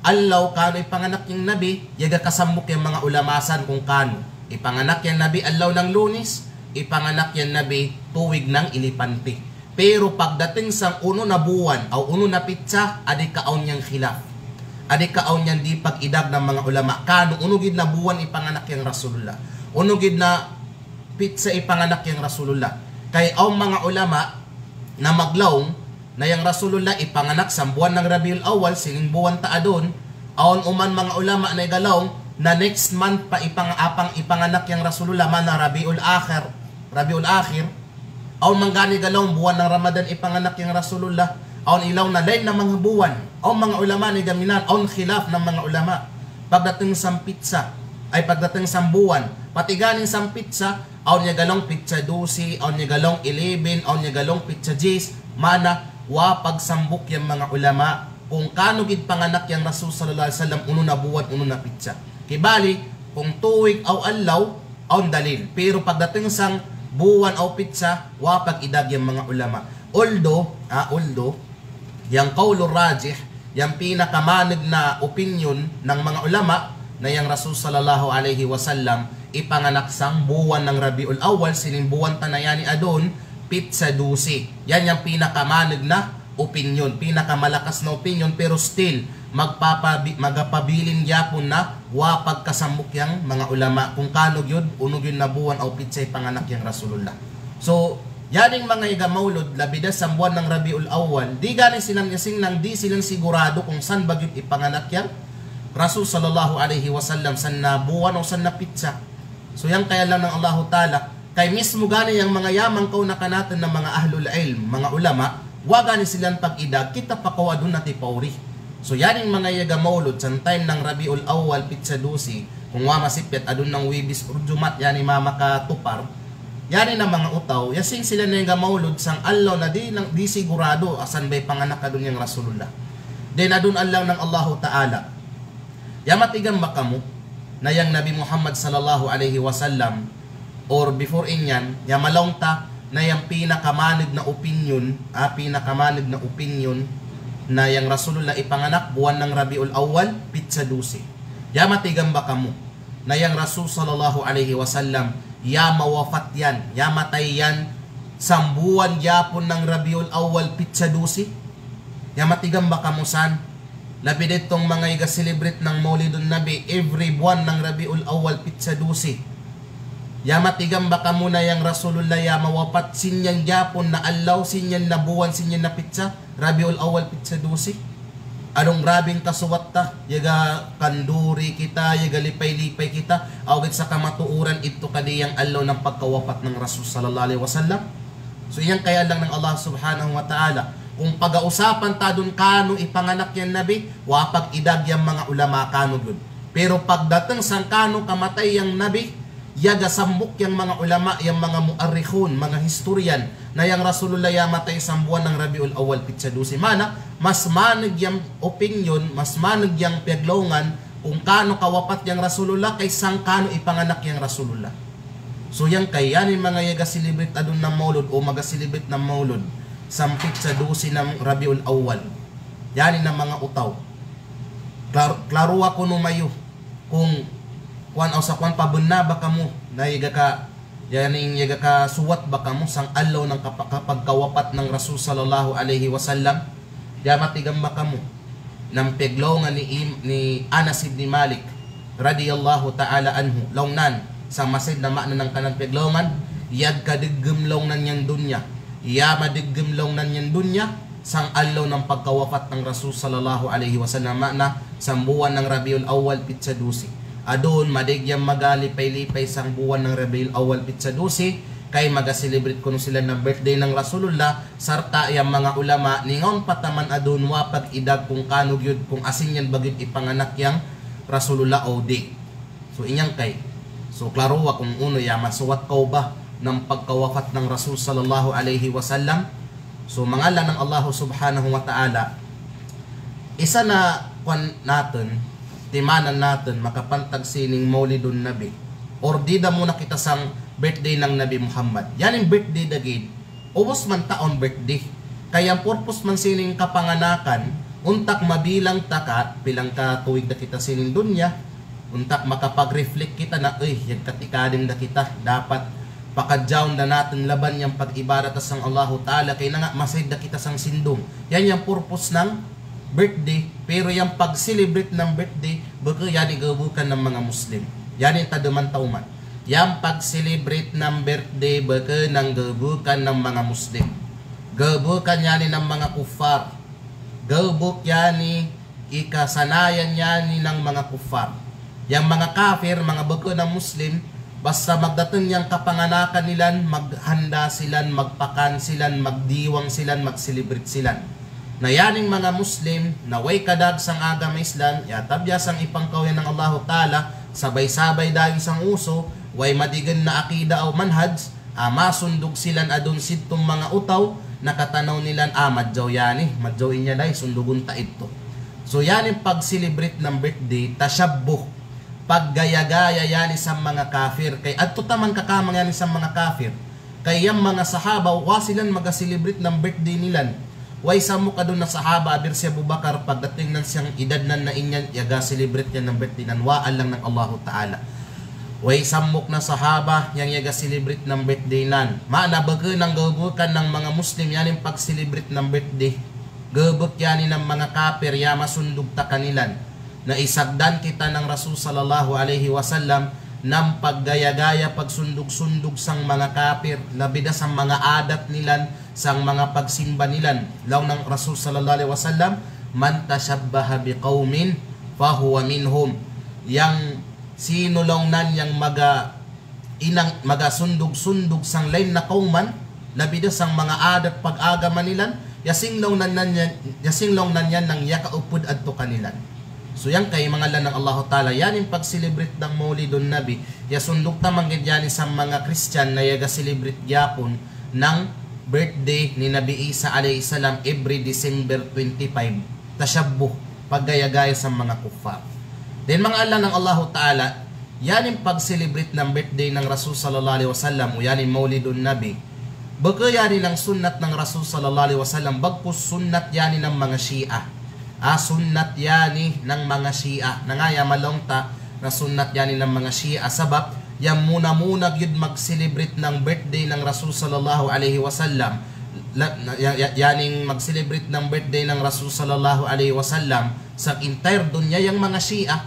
allaw kanu ipanganak yang Nabi, iyaga kasambuk yang manga ulama san kung kanu. Ipanganak yang Nabi allaw nang Lunes, ipanganak yang Nabi tuwig nang elepante. Pero pagdating sang unu na buwan, aw unu na pitsa, adi ka awn yang khilaf. Adi ka awn yang di pag-idag nang manga ulama. Kanu, unu gid na buwan ipanganak yang Rasulullah. Unu gid na pitsa ipanganak yang Rasulullah. Kay awn manga ulama na maglaung na yang Rasulullah ipanganak sambuan nang Rabiul Awwal, sining buwan ta adun. Awn uman manga ulama na igalaung na next month pa ipang-, apang ipanganak yang Rasulullah, mana Rabiul Akhir, Rabiul Akhir. Awn mangga na igalaung buwan nang Ramadan ipanganak yang Rasulullah. Awn ilaung na lain na manga buwan. Awn manga ulama na igaminan, awn khilaf nang manga ulama pagdating sang pitsa, ay, pagdating sang buwan. Pati ganing sang pitsa, awn igalaung pitsa duse, awn igalaung eleven, awn igalaung pitsa dis, mana wa pagsambuk yang manga ulama kung kanu gid panganak yang Rasul sallallahu alaihi wasallam, unu na buwan, unu na pitsa. Kibali, kung tuwig aw allaw, awn dalil. Pero pagdating sang buwan aw pitsa, wa pag-idag yang manga ulama. Although, ah, although, yang qawlur rajih, yang pinakamaneg na opinyon nang manga ulama, na yang Rasul sallallahu alaihi wasallam ipanganak sang buwan nang Rabiul Awwal, sining buwan ta na yani adun, pitsa duse. Yan yang pinakamaneg na opinyon, pinakamalakas na opinyon, pero still, magpapabi-, magapabilin gihapon na wa pagkasambuk yang manga ulama kung kanu giyud, unu giyud na buwan aw pitsa ipanganak yang Rasulullah. So, yaning manga iga maulud, labi da sambuan nang Rabiul Awwal, di gani sinan ngasing nang di sinan sigurado kung san ba giyud ipanganak yang Rasul sallallahu alaihi wasallam, san na buwan aw san na pitsa. So, yang kaya lang nang Allahu Ta'ala, kay mismu gani yang manga yamang kaw na kanatun na manga ahlul ilm, manga ulama, wa gani silan pag-idag, kita pa kaw adun na tipauri. So, yaning manga iyaga maulud, san time nang Rabiul Awwal, pitsa duse, kung wa masipit, adun nang Wibis or Jumat, yani mamakatupar, yani na manga utaw, yasing sila na iyaga maulud, sang allaw na di, nang, di sigurado, asan bay panganak adun yang Rasulullah. Then adun allang nang Allahu Ta'ala. Ya matigan ba kamu, na yang Nabi Muhammad sallallahu alaihi wasallam, or before inyan, ya malaung ta, na yang pinakamaneg na opinyon, ah, pinakamaneg na opinyon, na yang Rasulullah ipanganak buwan nang Rabiul Awwal, pitsa duse. Ya matigan ba kamu, na yang Rasul sallallahu alaihi wasallam, ya mawafat yan, ya matay yan, sambuan gihapon nang Rabiul Awwal, pitsa duse. Ya matigan ba kamu san, labi da itong manga iga celebrate nang Maulidun Nabi, every buwan nang Rabiul Awwal, pitsa duse. Ya matigan ba kamu na yang Rasulullah ya mawafat, sin yan gihapon na allaw, sin yan na buwan, sin yan na pitsa, Rabiul Awwal, pitsa duse. Adung grabeng kasuwat ta, iyaga kanduri kita, iyaga lipay-lipay kita, awgit sa kamatuuran, ito kadi yang allaw nang pagkawafat nang Rasul sallallahu alaihi wasallam. So, iyan kaya lang nang Allah Subhanahu wa Ta'ala. Kung pagausapan ta dun kanu ipanganak yang Nabi, wa pag-idag yang manga ulama kanu dun. Pero pagdating sang kanu kamatay yang Nabi, iyaga sambuk yang manga ulama, yang manga muarrikhun, manga historian, na yang Rasulullah ya matay sambuan nang Rabiul Awwal pitsa duse. Mana, mas maneg yang opinyon, mas maneg yang piyaglaungan, kung kanu kawapat yang Rasulullah, kay sang kanu ipanganak yang Rasulullah. So, yang kay, yani manga iyaga celebrate adun nang maulud, o maga-celebrate nang maulud, sang pitsa duse nang Rabiul Awwal. Yani na manga utaw. Klar-, klaruwa kunu mayu, kung kuwan aw sa kuwan pabenna ba kamu, na iyaga ka, yani iyaga kasuwat ba kamu, sang allaw nang kapa-, kapagkawapat nang Rasul sallallahu alaihi wasallam, ya matigan ba kamu, nang piyaglaungan ni Im-, ni Anas ibn Malik, radiyallahu ta'ala anhu, laung nan, sang masaid na ma'na nang kanan piyaglaungan, iyaga deggem laung nan yang dunya, ya madeggem laung nan yang dunya, sang allaw nang pagkawafat nang Rasul sallallahu alaihi wasallam, ma'na, sang buwan nang Rabiul Awwal pitsa duse. Adun, madeg yang maga lipay-lipay sang buwan nang Rabiul Awwal pitsa duse, kay maga-celebrate kunu sila nang birthday nang Rasulullah, sarta yang manga ulama, ningaun pa taman adun wa pag-idag kung kanu giyud, kung asin yan ba giyud ipanganak yang Rasulullah o di. So, inyangkay. So, klaruwa kung unu ya masuwat kaw ba nang pagkawafat nang Rasul sallallahu alaihi wasallam. So, mangalla nang Allahu subhanahu wa ta'ala. Isa na kuwan natun, timanan natun, makapantag sining Maulidun Nabi. Or di da muna kita sang birthday nang Nabi Muhammad. Yaning birthday dagid, ubus man taun birthday. Kay yang purpose man sining kapanganakan, untak mabilang ta ka, pilang ka tuwig da kita sining dunya, untak makapag-reflect kita na, uy, yagkat ikading da kita, dapat pakadjaun da natun laban yang pag-ibadat ta sang Allahu Ta'ala, kay nanga masaid da kita sang sindung. Yan yang purpose nang birthday, pero yang pag-celebrate nang birthday, beke yani gebukan nang manga Muslim. Yani tademan tauman. Yang pag-celebrate ng birthday beke ng gebukan ng mga Muslim. Gebukan yani ng mga kuffar. Gebuk yani i kasanayan yani ng mga kuffar. Yang mga kafir, mga beke ng Muslim, basta magdating yang kapanganakan nilan, maghanda silan, magpakan silan, magdiwang silan, mag-celebrate silan. Na yaning mga Muslim na way kadag sang agama Islam, ya tabya sang ipangkaw yan ng Allahu Ta'ala, sabay-sabay daing sang uso, way madigen na akida aw manhaj, a masundog silan adun sidtong mga utaw na katanaw nilan, a madyaw yani, madyaw inya dai, sundugun ta idto. So yaning pag-celebrate ng birthday, tashabbuh, paggaya-gaya yani sang mga kafir. Kay adto taman kakamang yani sang mga kafir. Kay yang mga sahaba, wa silan maga-celebrate ng birthday nilan. Way sammok adun na sahaba, abir si Abu Bakar, pagdating nan siyang idadnan na inyan, yaga-celebrate yan ng birthday nan, wa allang ng Allahu Ta'ala. Way sammok na sahaba yang yaga-celebrate ng birthday nan. Maana beke ng gebukan ng mga Muslim yaning pag-celebrate ng birthday. Gebuk yani ng mga kafir, ya masundog ta kanilan. Na isagdan kita ng Rasul sallallahu alaihi wasallam ng paggaya-gaya, pagsundog-sundog sang mga kafir, labi da sang mga adat nilan, sang mga pagsimba nilan. Laung ng Rasul sallallahu alaihi wasallam, "Man tashabbaha biqaumin fahuwa minhum." Yang sino laung nan yang maga inang magasundog-sundog sang lain na kauman, labi da sang mga adat pag-agama nilan, ya sing laung nan yan, ya sing laung nan yan nang yakaupud adto kanilan. So yan kay mga laung ng Allahu Ta'ala, yaning pag-celebrate ng Maulidun Nabi, ya sundog taman gid yani sang mga Christian na yaga-celebrate gihapon ng birthday ni Nabi Isa alayhi salam every December twenty-five. Tashabbuh, paggaya-gaya sang mga kuffar. Then mga laung ng Allahu Ta'ala, yaning pag-celebrate ng birthday ng Rasul sallallahu alaihi wasallam o yaning Maulidun Nabi, beke yani ng sunnat ng Rasul sallallahu alaihi wasallam, bagkus sunnat yani ng mga Shia. Ah, sunnat yani ng mga Shia. Nangaya malaung ta na sunnat yani ng mga Shia. Sabab, yang muna-muna gid mag-celebrate ng birthday ng Rasul sallallahu alaihi wasallam, la, na, ya, ya, yaning mag-celebrate ng birthday ng Rasul sallallahu alaihi wasallam sa entire dunya yang mga Shia.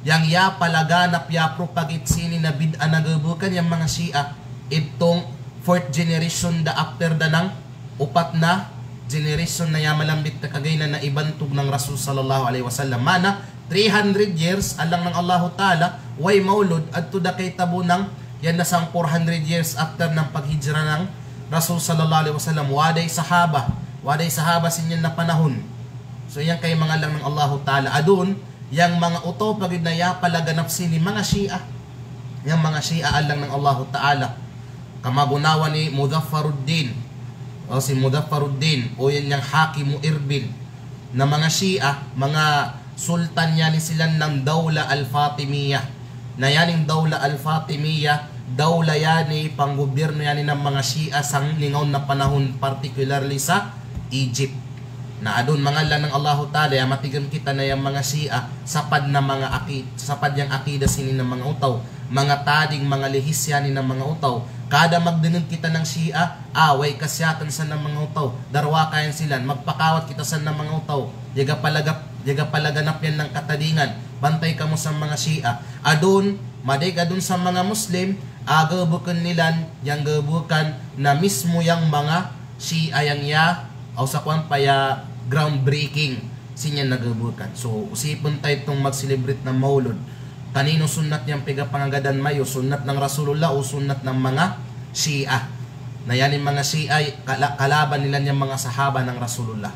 Yang ya palaganap, ya propagate sini na bid'ah na gebukan yang mga Shia. Itong fourth generation da after da nang upat na generation na ya malambit na kagay na naibantug ng Rasul sallallahu alaihi wasallam. Mana, three hundred years, alang ng Allahu Ta'ala, way maulud, adto da kay tabo nang, yan na sang four hundred years after ng paghijra ng Rasul sallallahu alaihi wasallam. Waday sahaba, waday sahaba sin yan na panahon. So, yan kay mga laung ng Allahu Ta'ala. Adun, yang mga utaw pa gid na ya palaganap sini mga Shia. Yang mga Shia alang ng Allahu Ta'ala. Kamagunawan ni Muzaffaruddin. O si Muzaffaruddin, o yan yang Hakimu Irbil. Na mga Shia, mga sultan yani silan ng Dawla Al-Fatimiyah. Na yaning Dawla Al-Fatimiyah, dawla yani, panggobyerno yani ng mga Shia sang ningaun na panahon, particularly sa Egypt. Na adun mga laung ng Allahu Ta'ala, ya matigan kita na yang mga Shia, sapad na mga aki-, sapad yang akida sini na mga utaw, mga tading, mga lihis yani na mga utaw. Kada magdenen kita nang Shia, ah, way kasiyatan san na mga utaw, darwa kayan silan, magpakawat kita san na mga utaw, yaga palaga-, yaga palaganap yan nang katadingan, bantay kamu sa mga Shia. Adun, madig adun sa mga Muslim, ah, gebuken nilan, yang gebuken na mismo yang mga Shia yang ya, aw sa kuwan pa ya groundbreaking, sin yan na gebuken. So, usipun ta itong mag-celebrate ng Maulud. Kanino sunnat yang pegapangagadan mayo, sunnat ng Rasulullah o sunnat ng mga Shia? Na yaning mga Shia, kala-, kalaban nilan yang mga sahaba ng Rasulullah.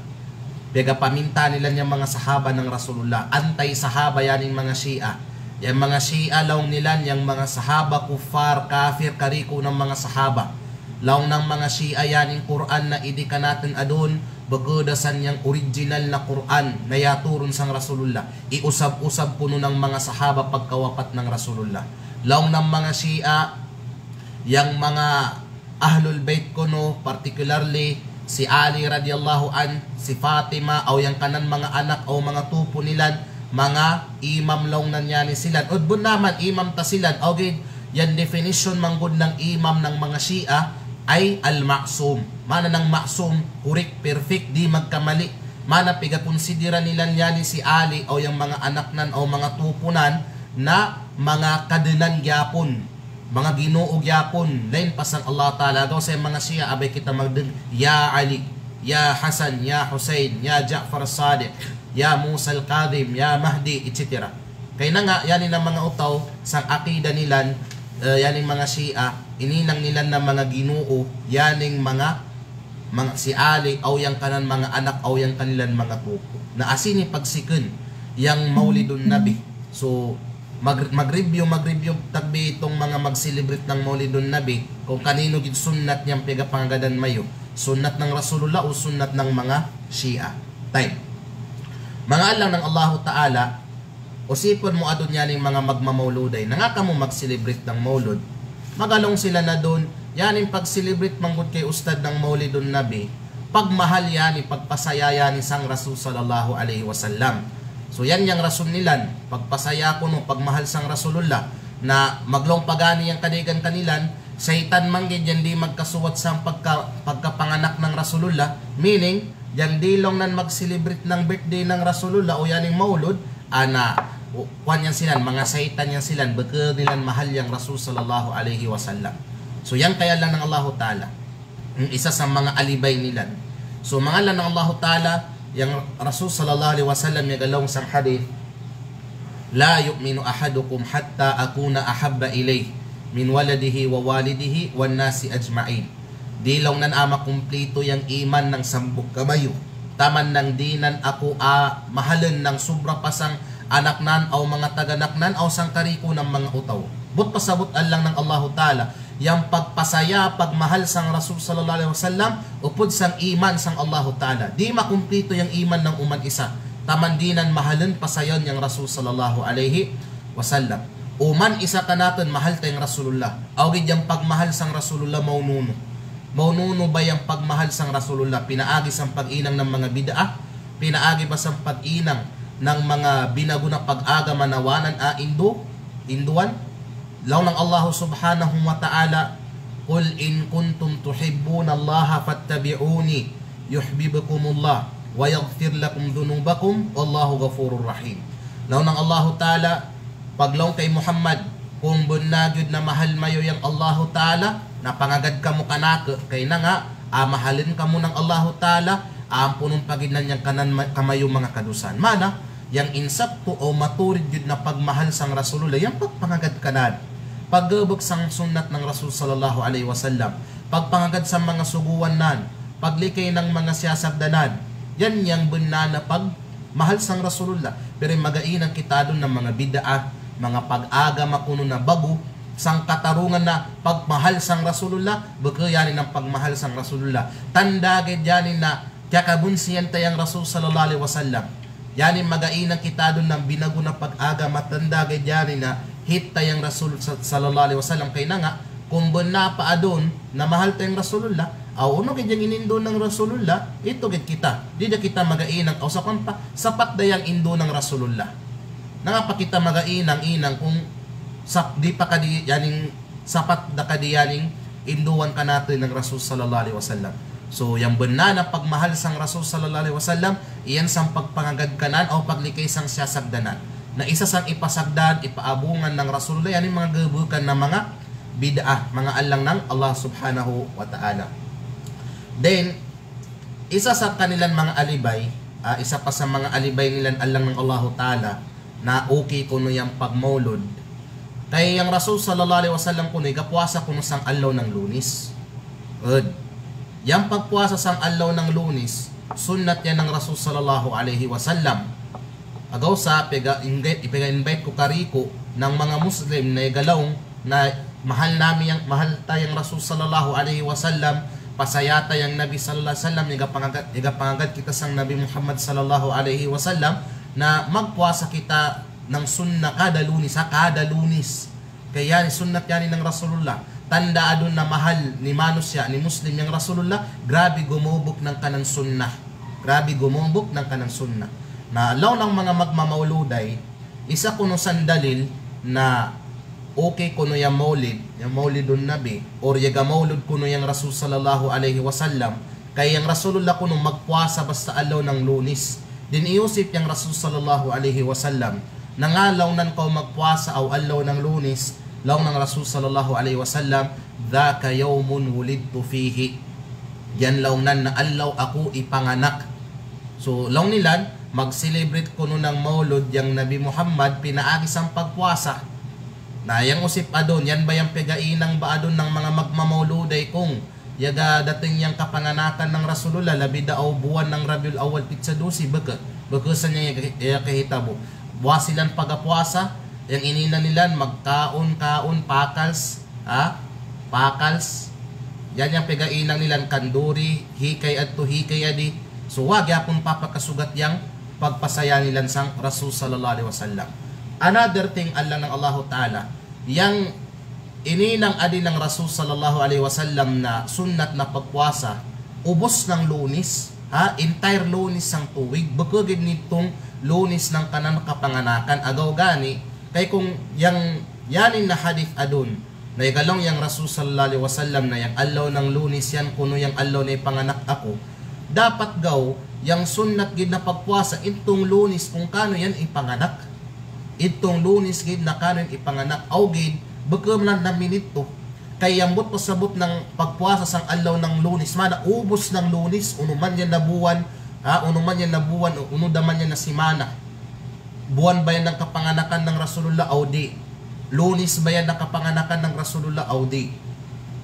Pegapaminta nilan yang mga sahaba ng Rasulullah. Anti-sahaba yaning mga Shia. Yang mga Shia laung nilan yang mga sahaba kuffar, kafir, kariku ng mga sahaba. Laung ng mga Shia yaning Qur'an na idi kanatun adun, beke da san yang original na Qur'an na yaturun sang Rasulullah. Iusab-usab kunu ng mga sahaba pagkawapat ng Rasulullah. Laung ng mga Shia, yang mga Ahlul Bait kunu, particularly si Ali radiyallahu anh, si Fatima, aw yang kanan mga anak, aw mga tupu nilan, mga imam laung nan yani silan. Ud bun naman imam ta silan, aw gid, yan definition manggud ng imam ng mga Shia ay al-ma'sum. Mana ng ma'sum, correct, perfect, di magkamali. Mana pigakonsidera nilan yani si Ali, aw yang mga anak nan, aw mga tupu nan, na mga kadenan gihapon. Manga ginoo gyapon, lain pa sang Allah Ta'ala. Agaw sa manga Shia, abay kita magdeng, Ya Ali, Ya Hasan, Ya Hussein, Ya Ja'far Sadiq, Ya Musa Al-Kadhim, Ya Mahdi, et cetera. Kay na nga, yanin na manga utaw, sang akida nilan, eh, yaning manga Shia, ininang nilan na manga ginoo, yaning manga, manga si Ali, aw yang kanan manga anak, aw yang kanilan manga kuku. Na asini pagsiken, yang Maulidun Nabi. So, mag-, mag-review, mag-review tagbi itong manga mag-celebrate ng Maulidun Nabi, kung kanino gid sunnat yang pegapangagadan mayo. Sunnat ng Rasulullah o sunnat ng manga Shia. Time. Manga alang ng Allahu Ta'ala, o sipon mo adun yaning manga magmamauluday. Na nga kamo mag-celebrate ng maulud. Magalong sila na dun, yaning pag-celebrate manggod kay ustad ng Maulidun Nabi. Pagmahal yani, pagpasaya yani sang Rasul sallallahu alaihi wasallam. So, yan yang rason nilan, pagpasaya kuno, pagmahal sang Rasulullah, na maglong pagani yang kadigan kanilan, saytan manggid yang di magkasuwat sang pagka-, pagkapanganak ng Rasulullah, meaning, yang di long nan mag-celebrate ng birthday ng Rasulullah o yaning maulud, ana, o, kuwan yan silan, manga saytan yan silan, beke nilan mahal yang Rasul sallallahu alaihi wasallam. So, yan kay alang ng Allahu Ta'ala. Hmm, isa sa manga alibay nilan. So, manga alang ng Allahu Ta'ala, yang Rasul sallallahu alaihi wasallam yang galaw sang hadith, "La yu'minu ahadukum hatta akuna ahabba ilayhi min waladihi wa walidihi wan nasi ajma'in." Di long nan a makumplito yang iman ng sambuk kamayo. Taman nang di nan aku a mahalen nang sobra pa sang anak nan, aw manga taganak nan, aw sang kariku nang manga utaw. But pasabut alang ng Allahu Ta'ala, yang pagpasaya, pagmahal sang Rasul sallallahu alaihi wasallam, upod sang iman sang Allahu Ta'ala. Di makumplito yang iman nang uman isa. Taman di nan mahalen, pasayan yang Rasul sallallahu alaihi wasallam. Uman isa kanatun mahal ta yang Rasulullah. Aw gid yang pagmahal sang Rasulullah maununu. Maununu ba yang pagmahal sang Rasulullah? Pinaagi sang pag-inang nang manga bid'ah, pinaagi ba sang pag-inang nang manga binago na pag-agama na wanan a indu-, induan? Law nang Allah subhanahu wa ta'ala, "Qul in kuntum tuhibbunallaha fattabi'uni yuhbibkumullah wa yaghfir lakum dhunubakum wallahu ghafurur rahim." Law nang Allahu Ta'ala, paglaw kay Muhammad, kung benna gid na mahal mayo yang Allahu Ta'ala, na pangagad kamu kanake, kay na nga, a, mahalen kamu nang Allahu Ta'ala, ampunun pa gid nan yang kanan ma-, kamayo manga kadusan. Mana, yang insakto o maturid gid na pagmahal sang Rasulullah, yang pagpangagad kanan. Paggebek sang sunnat nang Rasul sallallahu alaihi wasallam, pagpangagad sang manga suguan nan, paglikay nang manga siyasagdanan, yan yang benna na pag- mahal sang Rasulullah. Pero magainang kita dun nang manga bid'ah, manga pag-agama kuno na bago, sang katarungan na pagmahal sang Rasulullah, beke yani nang pagmahal sang Rasulullah. Tanda gid yani na kiyakabunsian ta yang Rasul sallallahu alaihi wasallam. Yani magainang kita dun nang binago na pag-agama, tanda gid yani na hit ta yang Rasul sa-, sallallahu alaihi wasallam. Kay na nga, kung benna pa adun na mahal ta yang Rasulullah, aw unu gid yang inindu nang Rasulullah, itu gid kita. Di da kita magainang, aw sa kuwan pa, sapat da yang indu nang Rasulullah. Na nga pa kita magainang-inang kung sap-, di pa kadi yaning sapat da kadi yaning induan kanatun nang Rasul sallallahu alaihi wasallam. So, yang benna na pagmahal sang Rasul sallallahu alaihi wasallam, iyan sang pagpangagad kanan aw paglikay sang siyasagdanan. Na isa sang ipasagdan, ipaabungan nang Rasulullah, yaning manga gebukan na manga bid'ah, manga alang nang Allah subhanahu wa ta'ala. Then, isa sa kanilan manga alibay, ah, isa pa sa manga alibay nilan alang nang Allahu Ta'ala, na okay kuno yang pagmaulud. Kay yang Rasul sallallahu alaihi wasallam kuno, igapuasa kuno sang aldaw nang Lunis. Ud. Yang pagpuasa sang aldaw nang Lunis, sunnat yan nang Rasul sallallahu alaihi wasallam. Agaw sa pega-, ingge-, ipega-invite ku kariku nang manga Muslim na igalaw na mahal nami yang, mahal ta yang Rasul sallallahu alaihi wasallam, pasaya ta yang Nabi sallallahu alaihi wasallam, igapangagad, igapangagad kita sang Nabi Muhammad sallallahu alaihi wasallam, na magpuasa kita nang sunnat kada Lunis, ha, kada Lunis. Kay yani sunnat yani nang Rasulullah. Tanda adun na mahal ni manusiya', ni Muslim yang Rasulullah, grabe gumubuk nang kanan sunnat. Grabe gumubuk nang kanan sunnat. Na law nang manga magmamauluday, isa kuno sang dalil na okay kuno yang maulid, yang maulidun Nabi, or yaga maulud kuno yang Rasul sallallahu alaihi wasallam, kay yang Rasulullah kuno magpuasa basta aldaw nang Lunis. Din iyusip yang Rasul sallallahu alaihi wasallam, na nga law nan kaw magpuasa aw aldaw nang Lunis, Laung nang Rasul sallallahu alaihi wasallam, "Dhaka yawmun wulidtu fihi." Yan laung nan na allow aku ipanganak. So, laung nilan, mag-celebrate kunu nang maulud yang Nabi Muhammad pinaagi sang pagpuasa. Na, yang usip adun, yan ba yang pega'inang ba adun nang manga magmamaulud ay kung yaga dating yang kapanganakan nang Rasulullah, labi da aw buwan nang Rabiul Awwal pitsa dusi, beke. Beke sa niya ya, ya kahitabu. Buwa silan pagapuasa, yang inina nilan magkaun-kaun, pakals, ha? Pakals. Yan yang pega'inang nilan kanduri, hikay adtu, hikay adi. So, wa' gihapun papakasugat yang pagpasaya nilan sang Rasul sallallahu alaihi wasallam. Another thing, allang nang Allahu Ta'ala, yang ininang adi nang Rasul sallallahu alaihi wasallam na sunnat na pagpuasa, ubus nang Lunis, ha, entire Lunis sang tuwig, beke gid nitung Lunis nang kanan kapanganakan, agaw gani, kay kung yang yanin na hadith adun, na iga laung yang Rasul sallallahu alaihi wasallam na yang allow nang Lunis yan kunu yang allow na ipanganak aku, dapat gaw, yang sunnat gid na pagpuasa, itung Lunis kung kanu yan ipanganak. Itung Lunis gid na kanu yan ipanganak, aw gid, beke man na minit tu. Kay yang but pasabut nang pagpuasa sang allow nang Lunis, mana ubus nang Lunis, unu man yan na buwan, ha, unu man yan na buwan, unu da man yan na simana. Buwan ba yan nang kapanganakan nang Rasulullah, aw di. Lunis ba yan nang kapanganakan nang Rasulullah, aw di.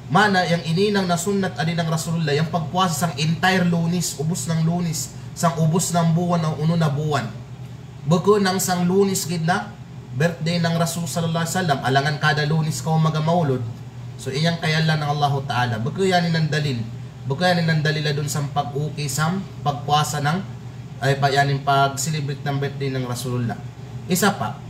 Mana yang ininang na sunnat adi nang Rasulullah, yang pagpuasa sang entire Lunis, ubus nang Lunis, sang ubus nang buwan, aw unu na buwan. Beke nang sang Lunis gid na birthday nang Rasul sallallahu alaihi wasallam, alangan kada Lunis kaw magamaulud. So, iyan kay allang nang Allahu Ta'ala. Beke yanin na dalil. Beke yanin na dalil adun sang pag-uki sang pagpuasa nang, ay pa yanin pag-celebrate nang birthday nang Rasulullah. Isa pa.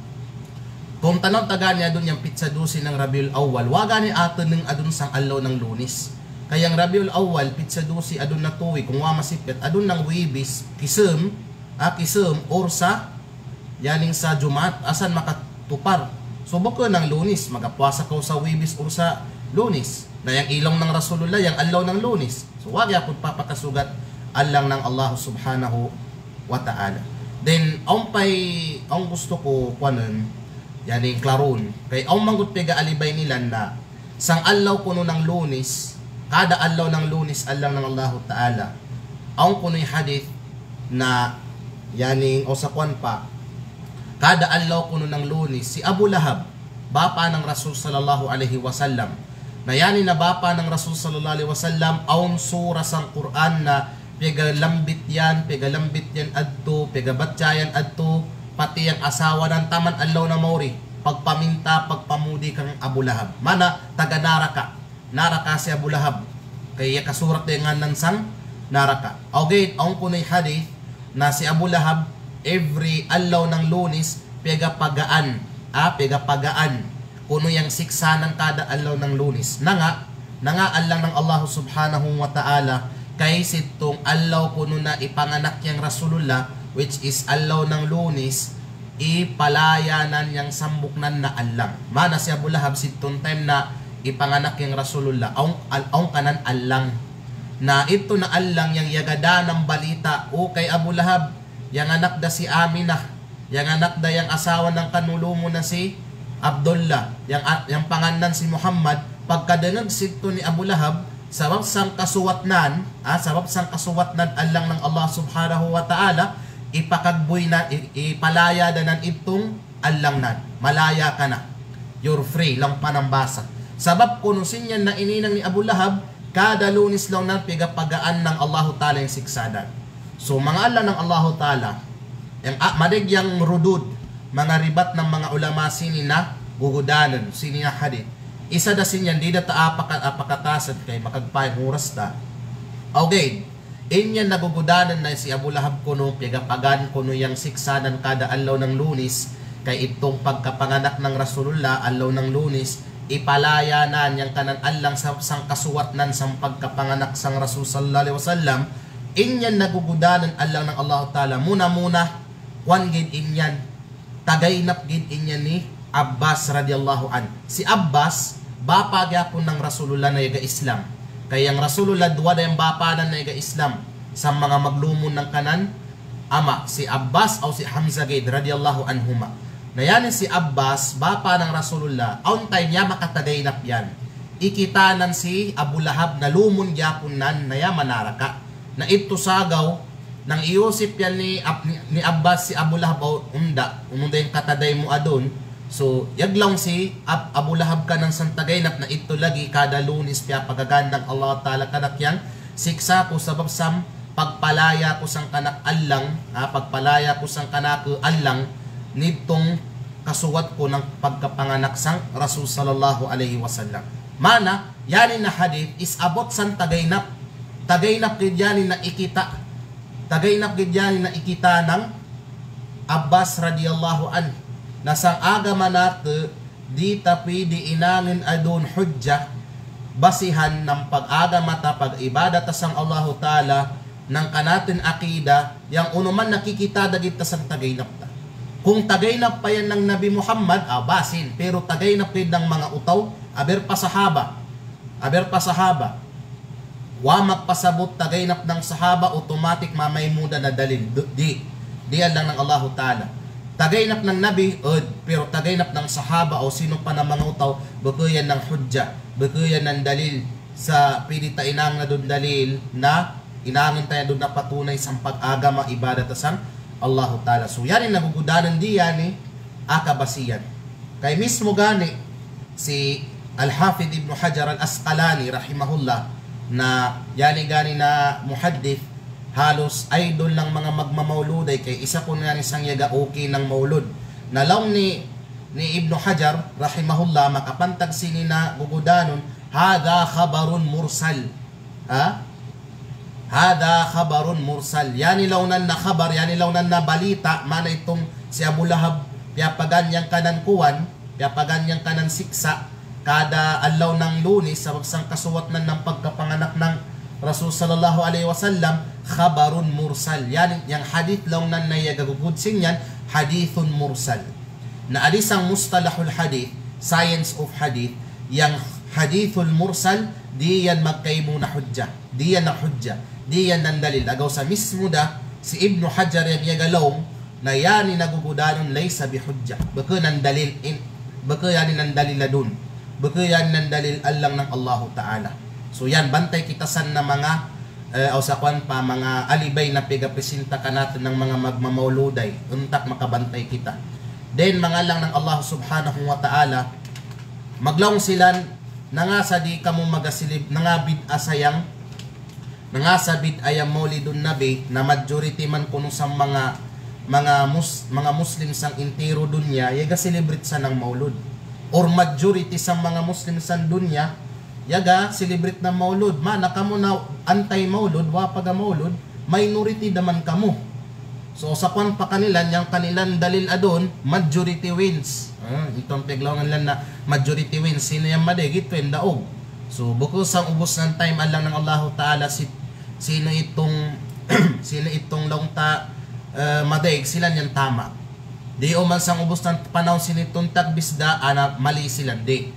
Kung tanaw ta gani adun yang pitsa dusi nang Rabiul Awwal, wa' gani ateneng adun sang allow nang Lunis. Kay yang Rabiul Awwal, pitsa dusi adun na tuwig, kung wa' masipit, adun nang Wibis, kisem, a, kisem, or sa, yaning sa Jumaat, asan makatupar. So, beke nang Lunis, magapuasa kaw sa Wibis or sa Lunis. Na yang ilong nang Rasulullah, yang allow nang Lunis. So, wa' gihapun papakasugat allang nang Allah subhanahu wa ta'ala. Then, awn pa'y, awn gusto ku kuwanen, yaning klarun. Kay awn manggut pega'alibay nilan na, sang allow kunu nang Lunis, kada allow nang Lunis allang nang Allahu Ta'ala. Awn kunu i hadith na, yaning aw sa kuwan pa, kada allow kunu nang Lunis, si Abu Lahab, bapa nang Rasul sallallahu alaihi wasallam. Na yanin na bapa nang Rasul sallallahu alaihi wasallam, awn sura sang Qur'an na piyagalambit iyan, piyagalambit iyan adtu, piyagatsa iyan adtu, pati yang asawa nan taman allow na mauri, pagpaminta, pagpamudi kang Abu Lahab. Mana taga naraka'. Naraka' si Abu Lahab. Kay iye kasurat de ngan nan sang naraka'. Aw ga'i, awn kunu i hadith, na si Abu Lahab, every allow nang Lunis, piyagapagaan. A, piyagapagaan. Kunu yang siksa nan kada allow nang Lunis. Na nga', na nga' allang nang Allah subhanahu wa ta'ala, kay situng allow kunu na ipanganak yang Rasulullah, which is allow nang Lunis, ipalaya nan yang sambuk nan na allang. Mana si Abu Lahab situng time na ipanganak yang Rasulullah, awn, al-, awn kanan allang. Na itu na allang yang iyaga da nan balita', o kay Abu Lahab, yang anak da si Aminah, yang anak da yang asawa nang kanulumu na si Abdullah, yang a-, yang pangan nan si Muhammad, pagkadengeg situ ni Abu Lahab, sabab sang kasuwat nan, a, sabab sang kasuwat nan allang nang Allah subhanahu wa ta'ala, ipakagbuy na, i-, ipalaya da nan itung allang nan. Malaya ka na. You're free, laung panambasa. Sabab kunu sin iyan na ininang ni Abu Lahab, kada Lunis laung nan piyagapagaan nang Allahu Ta'ala yang siksa nan. So, manga allang nang Allahu Ta'ala, yang, a, madeg yang rudud, manga ribat nang manga ulama sini na gugudanen, sini na hadith. Isa da sin iyan, di da ta apaka-, apakatasen kay makagpa'in oras ta. Aw ga'i, in iyan na gugudanen na si Abu Lahab kunu, piyagapagaan kunu yang siksa nan kada allow nang Lunis, kay itung pagkapanganak nang Rasulullah, allow nang Lunis, ipalaya nan yang kanan allang sa-, sang kasuwat nan sang pagkapanganak sang Rasul sallallahu alaihi wasallam, in iyan na gugudanen allang nang Allahu Ta'ala, muna-muna, kuwan gid in iyan, tagainap gid in iyan ni Abbas radiyallahu anhu. Si Abbas, bapa gihapun nang Rasulullah na iyaga Islam. Kay yang Rasulullah, duwa da yang bapa nan na iyaga Islam. Sang manga maglumun nang kanan ama', si Abbas aw si Hamzah gid radiyallahu anhuma. Na iyan si Abbas, bapa' nang Rasulullah, awn time iyan makatagaynap iyan. Ikitanan si Abu Lahab na lumun giyapun nan na iyan manaraka'. Na itu sagaw, nang iyusip iyan ni Ab-, ni, ni Abbas si Abu Lahab, aw unda, unu da ing kataday mu adun. So, yaglaw si Ab-, Abu Lahab kanan santagaynap na itu lagi' kada lunis piyapagagan nang Allah Ta'ala kanak yang siksa ku sabab sam pagpalaya ku sangkanak allang, ha, pagpalaya ku sangkanak allang, nitu ing kasuwat ku nang pagkapanganak sang Rasul sallallahu alaihi wasallam. Mana, iyan na hadith is about santagaynap. Tagaynap kid iyan na ikita. Tagaynap kid iyan na ikita nang Abbas radiyallahu anhu. Na sang agama natu', di' tapidi inangan adun hujjah, basihan nang pag-agama ta, pag-ibadat ta sang Allahu Ta'ala, nang kanatun akida, yang unu man nakikita da gita santagaynap ta. Kung tagaynap pa iyan nang Nabi Muhammad, ah, basin, pero tagaynap kid nang manga utaw, aber pa sahaba. Aber pa sahaba. Wa magpasabut tagaynap nang sahaba, automatic mamay mu da na dalil. Du-, di'. Di' allang nang Allahu Ta'ala. Tagaynap nang Nabi, ud, pero tagaynap nang sahaba, o sino pa nang manga utaw, buku iyan nang hujjah, buku iyan nang dalil, sa pidi ta inangan adun dalil, na inangan ta iyan adun na patunay sang pag-agama ibadat ta sang Allahu Ta'ala. So, iyan na gugudanan di' iyan akabasihan. Kay mismo gani si Al-Hafidh Ibnu Hajar Al-Asqalani rahimahullah, na iyan gani na muhaddith, halus idol nang manga magmamauluday, kay isa kunu' iyan sang iyaga uki nang maulud. Na laung ni, ni Ibnu Hajar rahimahullah, makapantag sini na gugudanun, hadha khabarun mursal. Ha? Hadha khabarun mursal. Iyan laung nan na khabar, iyan laung nan na balita', mana itu si Abu Lahab piyapagan iyan kanan kuwan, piyapagan iyan kanan siksa', kada adlaw nang Lunis, sabab sang kasuwat nan nang pagkapanganak nang Rasul sallallahu alaihi wasallam, khabarun mursal. Iyan, yang hadith laung nan na iyaga gugud sin iyan, hadithun mursal. Na adi sang mustalahul hadith, science of hadith, yang hadithul mursal, di' iyan magkaymu na hujjah, di' iyan na hujjah, di' iyan na dalil. Agaw sa mismu da si Ibnu Hajar yang iyaga laung, na iyan na gugudanun laysa bihujjah. Buku iyan na dalil in, buku iyan na dalil adun. Buku iyan na dalil allang nang Allahu Ta'ala. So iyan bantay kita san na manga eh, aw sa kuwan pa, manga alibay na pigapresinta kanatun nang manga magmamauluday, untak makabantay kita. Then, manga allang nang Allah Subhanahu wa Ta'ala, maglaung sila, nangasa di' kamu magasilib, nanga bid'a sa yang, nangasa bid'a yang Maulidun Nabi, na majority man kunu' sang manga, manga mus-, manga Muslim sang intiro dunya, iyaga celebrate sa nang maulud. Or majority sang manga Muslim sang dunya, iyaga celebrate na maulud. Mana kamu na anti-maulud, wa pagamaulud, minority da man kamu. So, sa kuwan pa kanilan, yang kanilan dalil adun, majority wins. Ah, itu ang paglaungan nila na majority wins. Sino yang madaig, itu yang daug. So, buku sang ubus nang time allang nang Allahu Ta'ala si-, sino itu ang, sino itu ang laung ta, eh, madaig, sila yang tama. Di' uman sang ubus nang panahun sini tuntak bisda, ana mali sila, di'.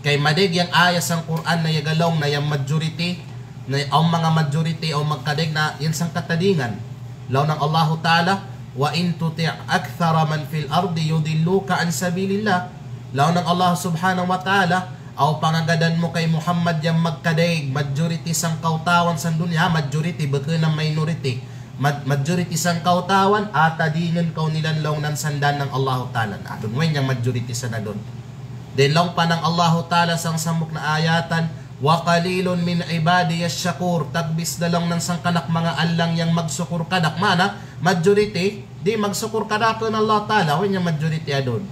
Kay madaig yang ayat sang Qur'an na iyaga laung na yang majority, na awn manga majority, awn magkadaig na yang sang katadingan. Laung nang Allahu Ta'ala, "Wa in tuti' akthara man fil ardi yudilluka an sabilillah." Laung nang Allah Subhanahu wa Ta'ala, aw pangagadan mu kay Muhammad yang magkadaig, majority sang kawtawan sang dunya, majority, buku na minority. Ma-, majority sang kawtawan, atadingan kaw nila laung nan sang dan nang Allahu Ta'ala. Na, adun, wen yang majority sang adun. Then laung pa nang Allahu Ta'ala sang sampuk na ayatan, "Wa qalilun min ibadiyash shakur." Tagbis da laung nan sangkanak manga allang yang magsukur kadak. Mana, majority, di' magsukur kadak kan Allah Ta'ala, wen yang majority adun.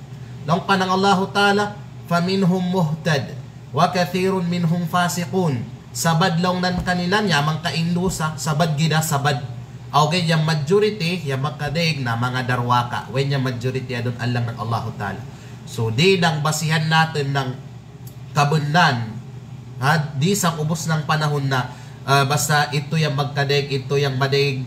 Laung pa nang Allahu Ta'ala, "Faminhum muhtad, wa kathirun minhum fasiqun." Sabad laung nan kanilan, ya mangka indusa, sabad gida, sabad. Aw ga'i yang majority, yang magkadaig na manga darwaka. Wen yang majority adun allang nang Allahu Ta'ala. So, di' nang basihan natun nang kabennan. Ha, di' sang ubus nang panahun na, ah, basta itu yang magkadaig, itu yang madaig,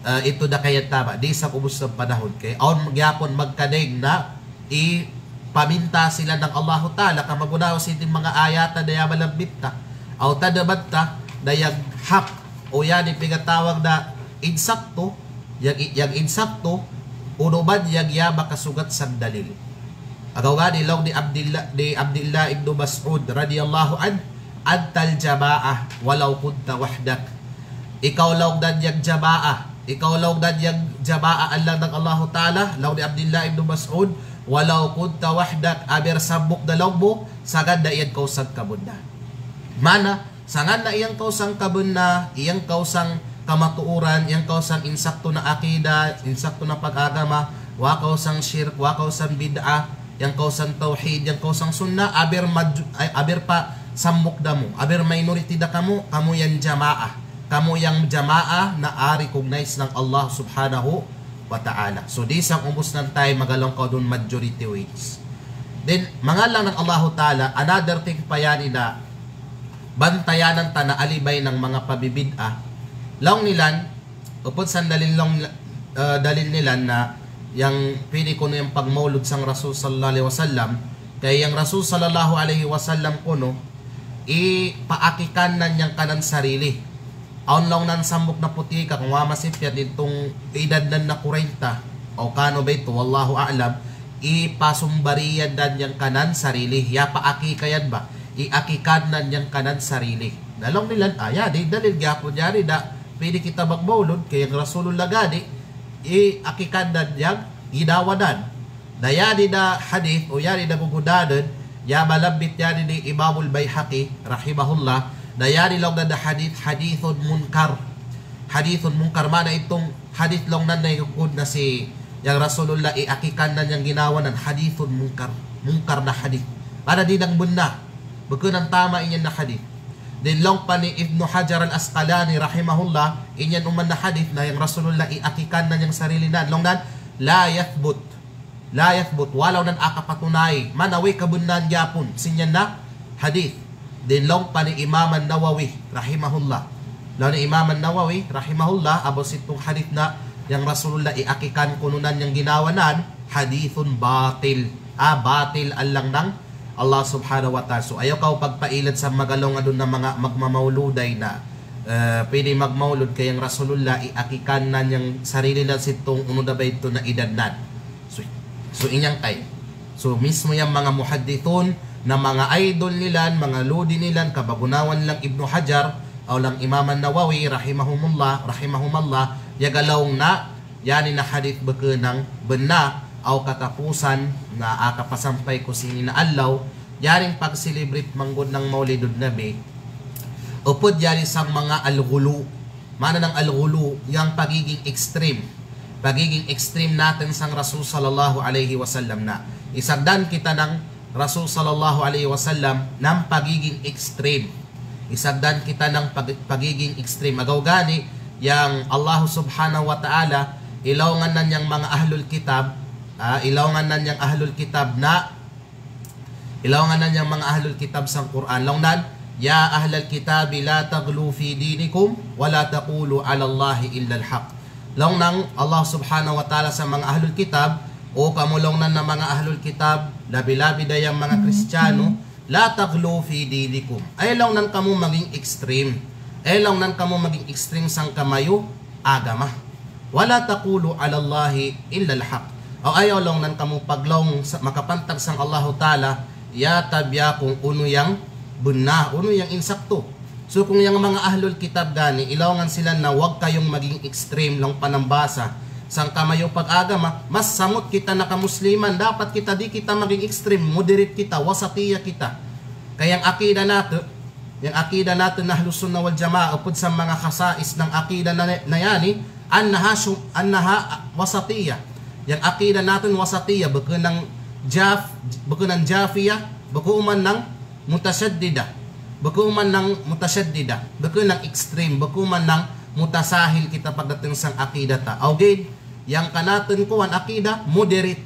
ah, itu da kaya tama. Di' sang ubus nang panahun. Kay awn gihapon magkadaig na, i paminta sila nang Allahu Ta'ala, kamagunaw sin manga ayat na daya malambit ta. Aw tadabad ta, dayang hak, o iyan i pigatawag na insakto, yang i-, yang insakto, unuman yang iyan makasugat sang dalil. Agaw gadi laung ni Abdillah, ni Abdillah ibnu Mas'ud radiyallahu anhu, "Antal jama'ah walau kunta wahdak." Ikaw laung nan yang jama'ah, ikaw laung nan yang jama'ah allang nang Allahu Ta'ala, laung ni Abdillah ibnu Mas'ud, "walau kunta wahdak," aber sambuk da laung mu, sanganda iyan kaw sangkabunna. Mana, sanganda iyan kaw sangkabunna, iyan kaw sangkamatu'uran, iyan kaw sang insakto na akida, insakto na pag-agama, wa kaw sang shirk, wa kaw sang bid'ah, iyan kaw sang tauhid, iyan kaw sang sunnah, aber maju-, ay, aber pa sambuk da mu, aber minority da kamu, kamu yang jama'ah. Kamu yang jama'ah na a-recognize nang Allah Subhanahu wa Ta'ala. So, di sang umbus nan tay magalaung kaw dun majority wins. Then, mangallang nang Allahu Ta'ala, another thing pa yani na bantayanan ta na alibay nang manga pabibid'ah. Laung nilan, upod sang dalil laung, eh, dalil nilan na yang pwede kunu yang pagmaulud sang Rasul sallallahu alaihi wasallam, kay yang Rasul sallallahu alaihi wasallam kunu, ipaakikan nan yang kanan sarili. Awn laung nan sambuk na puti ka kung wa masipyat nitong idad nan na kurenta. O kanu ba itu, wallahu a'lam. Ipasumbarian nan yang kanan sarili. Ya paakika yan ba. Iakikan nan yang kanan sarili. Na laung nilan, ah, yadi, dalil gihapon yadi da. Pwede kita magmaulud, kay yang Rasulullah gadi, iakikan nan yang ginawanan. Daya di da hadith, o yari da gugudaden, ya malambit yari di Imamul Baihaqi, rahimahullah, daya di laung da hadith, hadithun munkar. Hadithun munkar, mana itung hadith laung nan na igugud na si yang Rasulullah iakikan nan yang ginawanan, hadithun munkar. Munkar na hadith. Mana di nang benna, beken nan tama inyan na hadith. Din laung pa ni Ibnu Hajar Al-Asqalani, rahimahullah, inyan uman na hadith na yang Rasulullah iakikan nan yang sarili nan. Laung nan, la yathbut. La yathbut, wala' nan akapatunay, mana we' kabennan gihapon, sinyan na hadith. Din laung pa ni Imam An-Nawawi, rahimahullah. Laung ni Imam An-Nawawi, rahimahullah, about situng hadith na yang Rasulullah iakikan kunu nan yang ginawanan, hadithun batil. Ah, batil allang nang Allah Subhanahu wa Ta'ala. So, ayaw kaw pagpailad sa magalaung adun na manga magmamauluday na, eh, pwede magmaulud kay yang Rasulullah iakikan nan yang sarili nan situng unu da ba itu na idad nan. So, so inyan kay. So, mismo yang manga muhaddithun, na manga idol nilan, manga ludi nilan, kabagunawan lang Ibnu Hajar, aw lang Imam An-Nawawi, rahimahumullah, rahimahumallah, ya galaung na, yani na hadith beken nang benna, aw katapusan, na akapasampay ku sini na allaw, yaring pag-celebrate manggod nang Maulidun Nabi, upod yari sang manga al-ghulu, Mana nang al-ghulu, yang pagiging extreme. Pagiging extreme natin sang Rasul sallallahu alaihi wasallam na. Isagdan kita nang Rasul sallallahu alaihi wasallam nang pagiging extreme. Isagdan kita nang pag-, pagiging extreme. Agaw gani, yang Allah Subhanahu wa Ta'ala, ilaungan nan yang manga ahlul kitab, ah, ilaungan nan yang ahlul kitab na Ilaungan nan yang manga ahlul kitab sang Qur'an. Laung nan, "Ya ahlal kitabi la taghlu fi dinikum wa la taqulu 'alallahi illal haqq." Laung nang Allah Subhanahu wa Ta'ala sa manga ahlul kitab, "O kamu," laung nan, "na manga ahlul kitab, labi-labi da yang manga Kristiyanu, la taghlu fi dinikum." Ay laung nan kamu maging extreme. Ay laung nan kamu maging extreme sang kamayu agama. "Wa la taqulu 'alallahi illal haqq." Aw ayaw laung nan kamu paglaung sa, makapantag sang Allahu Ta'ala, ya tabya kung unu yang benna, unu yang insakto. So kung yang manga ahlul kitab gani, ilaungan sila na wag kayong maging extreme laung panambasa sang kamayu pag-agama, mas samot kita na kamusliman, dapat kita di kita maging extreme, moderate kita, wasatiyah kita. Kay yang akida natu', Yang akida natun Ahlus Sunnah wal Jamaah, upod sa manga khasa'is nang akida na, na yani, annaha shu-, annaha wasatiyah. Yang akida natun wasatiyah, bukun nang jaf-, bukun nang jafiyah, bukun man nang mutashaddida. Bukun man nang mutashaddida. Bukun nang extreme, bukun man nang mutasahil kita pagdating sang akida ta. Aw gid, Yang kanatun kuwan akida, moderate.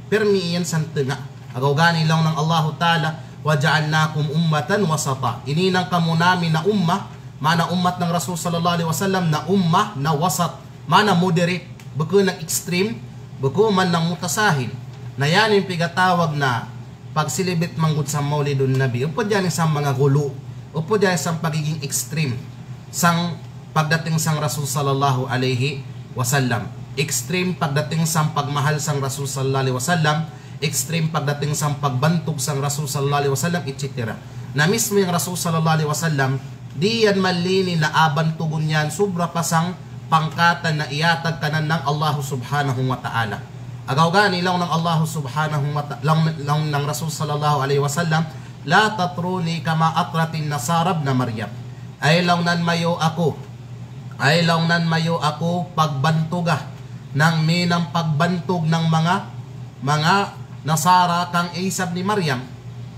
Pirmi iyan sang tenga'. Agaw gani laung nang Allahu Ta'ala, "Wa ja'alnakum ummatan wasata." Ininang kamu nami na ummah, mana ummat nang Rasul sallallahu alaihi wasallam na ummah na wasat, mana moderate, bukun nang extreme, bukun man nang mutasahil. Na iyan in pigatawag na pag-celebrate manggod sang Maulidun Nabi. Upod yan sang manga gulu. Upod yan sang pagiging extreme sang pagdating sang Rasul sallallahu alaihi wasallam. Extreme pagdating sang pagmahal sang Rasul sallallahu alaihi wasallam. extreme pagdating sang pagbantug sang Rasul sallallahu alaihi wasallam, et cetera. Na mismo yang Rasul sallallahu alaihi wasallam, di' yan mallini na a'a bantugun yan, sobra pa sang pangkatan na iyatag kanan nang Allahu subhanahu wa ta'ala. Agaw gani laung nang Allahu subhanahu wa ta'ala, laung, laung nang Rasul sallallahu alaihi wasallam, "La tatruni kama atratin nasara ibna Maryam." Ay laung nan mayo aku, ay laung nan mayo aku pagbantuga nang minang pagbantug nang manga, manga Nasara kang Isa ibni Maryam.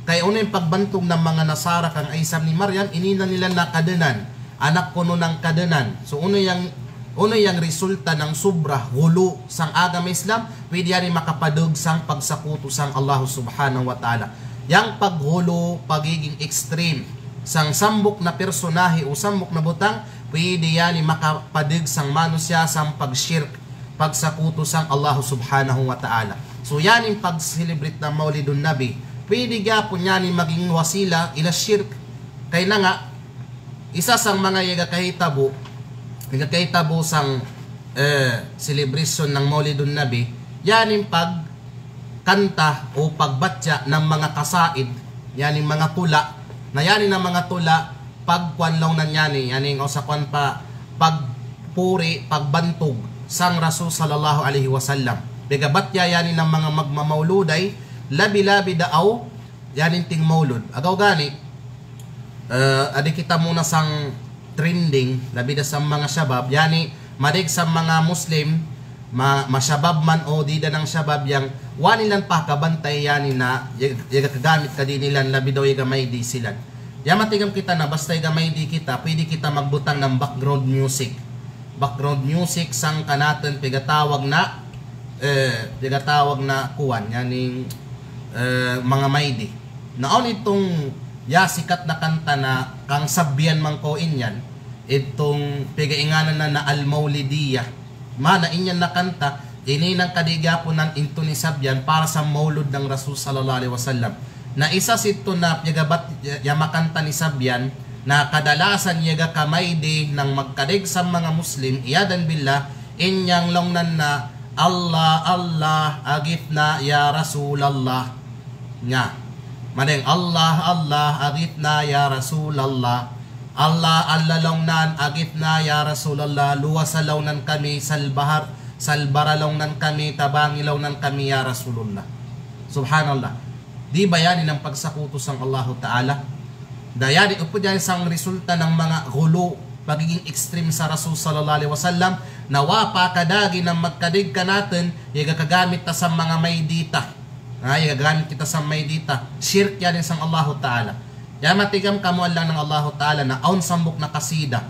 Kay unu yang pagbantug nang manga Nasara kang Isa ibni Maryam, ininan nila na kadenan, anak kunu nang kadenan. So unu yang, unu yang resulta nang sobra ghulu sang agama Islam, pwede yan i makapadug sang pagsakutu sang Allahu subhanahu wa ta'ala. Yang pagghulu, pagiging extreme sang sambuk na personahe o sambuk na butang, pwede yan i makapadug sang manusiya sang pagshirk, pagsakutu sang Allahu subhanahu wa ta'ala. So yan i pag-celebrate nang Maulidun Nabi, pwede gihapon yan i maging wasila ila shirk. Kay na nga, isa sang manga iyaga kahitabo, iyaga kahitabo sang, eh, celebration nang Maulidun Nabi, yan i pagkanta o pagbatsa nang manga qasaid, yan i manga tula. Na yan i nang manga tula, pagkuan laung nan yan i, yan i nga usa kuan pa, pagpuri, pagbantug sang Rasul sallallahu alaihi wasallam. Pegge' batsa yan i nang manga magmamauluday, labi-labi da aw, yan i ting maulud. Agaw gani, eh, adi kita muna sang trending, labi da sang manga shabab, yan i madig sang manga Muslim, ma, mashabab man o di' da nang shabab yang, wa' nilan pakabantay yan i na, iyaga, iyaga kagamit kadi nilan labi da o iyaga maidi silan. Ya matigam kita na basta iyaga maidi kita, pwede kita magbutang nang background music. Background music sang kanatun piyagatawag na, eh, piyagatawag na kuan, yan i, eh, manga maidi. Na awn itung ya sikat na kanta na kang Sabian mangko in yan, itung piyagainganan na, na Al-Mawlidiyah. Mana in yan na kanta, ininan kadi gihapon nan intu ni Sabian para sa maulud nang Rasul sallallahu alaihi wasallam. Na isa situ na piyagabat ya, ya makanta ni Sabian, na kadalasan iyaga kamaidi nang magkadig sang manga Muslim, iyadan billah, in yang laung nan na, "Allah, Allah, aghithna ya Rasulallah." Nya. Madeng, "Allah, Allah, aghithna ya Rasulallah." Allah, Allah laung nan, aghithna ya Rasulallah, luwasa laung nan kami, salbahar, salbara laung nan kami, tabangi laung nan kami, ya Rasulullah. Subhanallah. Di' ba yan i nang pagsakutu sang Allahu Ta'ala? Da yan i, upud yan i sang resulta nang manga ghulu, pagiging extreme sa Rasul sallallahu alaihi wasallam, na wa' pakadagi nang magkadig kanatun, iyaga kagamit ta sang manga maidi ta. Ha, iyaga gamit kita sang maidi ta. Shirk yan i sang Allahu Ta'ala. Ya matigam kamuan laung nang Allahu Ta'ala na awn sambuk na qasida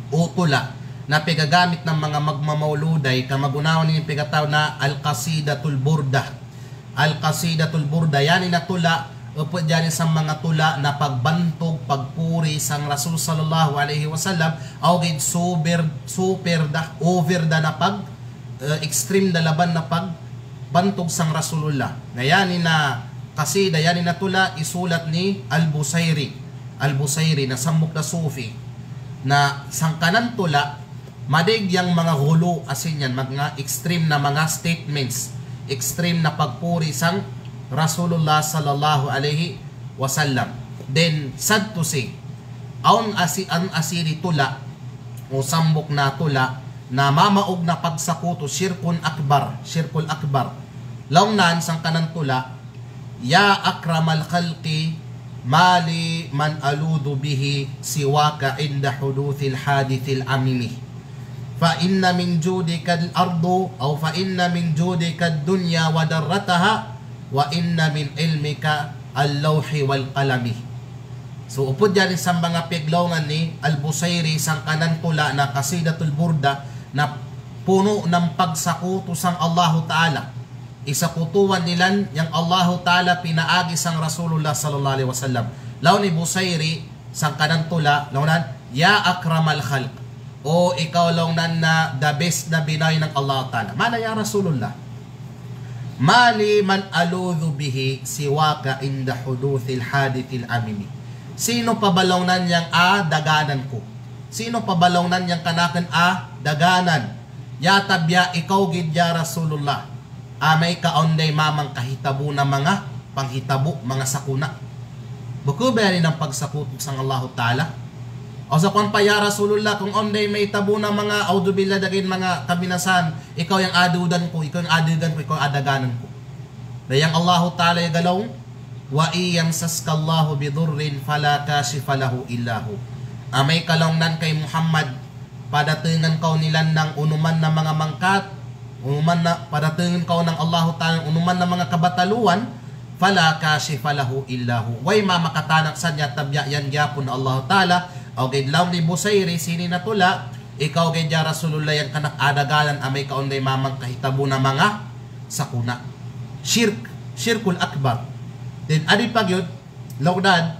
o tula na piyagamit nang manga magmamauluday, kamagunawan ini piyagatawag na Al-Qasidatul Burdah. Al-Qasidatul Burdah. Yan i na tula, upud yan i sang manga tula na pagbantug, pagpuri sang Rasul sallallahu alaihi wasallam, aw gid super, super da, over da na pag, eh, extreme da laban na pagbantug sang Rasulullah. Na yan i na qasida, yan i na tula isulat ni Al-Busairi. Al-Busairi na sambuk na sufi. Na sangkanan tula, madig yang manga ghulu, asin yan, manga extreme na manga statements, extreme na pagpuri sang Rasulullah sallallahu alaihi wasallam. Then, sad to say, awn asi-, awn asiri tula, o sambuk na tula, na mamaug na pagsakutu, shirkun akbar, shirkul akbar. Laung nan sangkanan tula, "Ya akramal khalqi, ma li man aludhu bihi siwaka inda huduthil hadithil amimi. Fa inna min judikal ardu, aw fa inna min judikad dunya wa darrataha, wa inna min ilmika al-lawhi wal qalami." So, upud yan i sang manga paglaungan ni Al-Busairi sangkanan tula na Qasidatul Burda na punu nang pagsakutu sang Allahu Ta'ala. Isakutuan nilan yang Allahu Ta'ala pinaagi sang Rasulullah sallallahu alaihi wasallam. Laung ni Busairi, sangkanan tula, laung nan, "Ya akramal khalq." O ikaw laung nan na the best na binawi nang Allah Ta'ala. Mana ya Rasulullah? "Ma li man aludhu bihi siwaka inda huduthil hadithil amimi." Sino pa ba laung nan yang a'a daganan ku? Sino pa ba laung nan yang kanakun a'a daganan? Yata biya' ikaw gid ya Rasulullah. Amay ka awn day mamang kahitabu na manga panghitabu, manga sakuna. Buku ba yan inin pagsakutu sang Allahu Ta'ala? Aw sa kuwan pa, "Ya Rasulullah, kung awn day mahitabu na manga, a'udzubillah, daging manga kabinasan, ikaw yang adudan ku, ikaw yang adudan ku, ikaw yang adaganan ku." Laung yang Allahu Ta'ala iyan ga laung, "Wa in yamsaska Allahu bidurrin fala kashifa lahu illa hu." Amay ka laung nan kay Muhammad, padatengan kaw nilan nang unuman na manga mangkat, unuman na, padatengan kaw nang Allahu Ta'ala unuman na manga kabataluan, fala kashifa lahu illa hu. Way mamakatanak sadja tabiya' iyan gihapon Allahu Ta'ala. Aw gad laung ni Busairi sini na tula, ikaw gad ya Rasulullah yang kanak adaganan amay ka awn day mamang kahitabu na manga sakuna. Shirk, shirkul akbar. Then adi pa giyut, laung nan,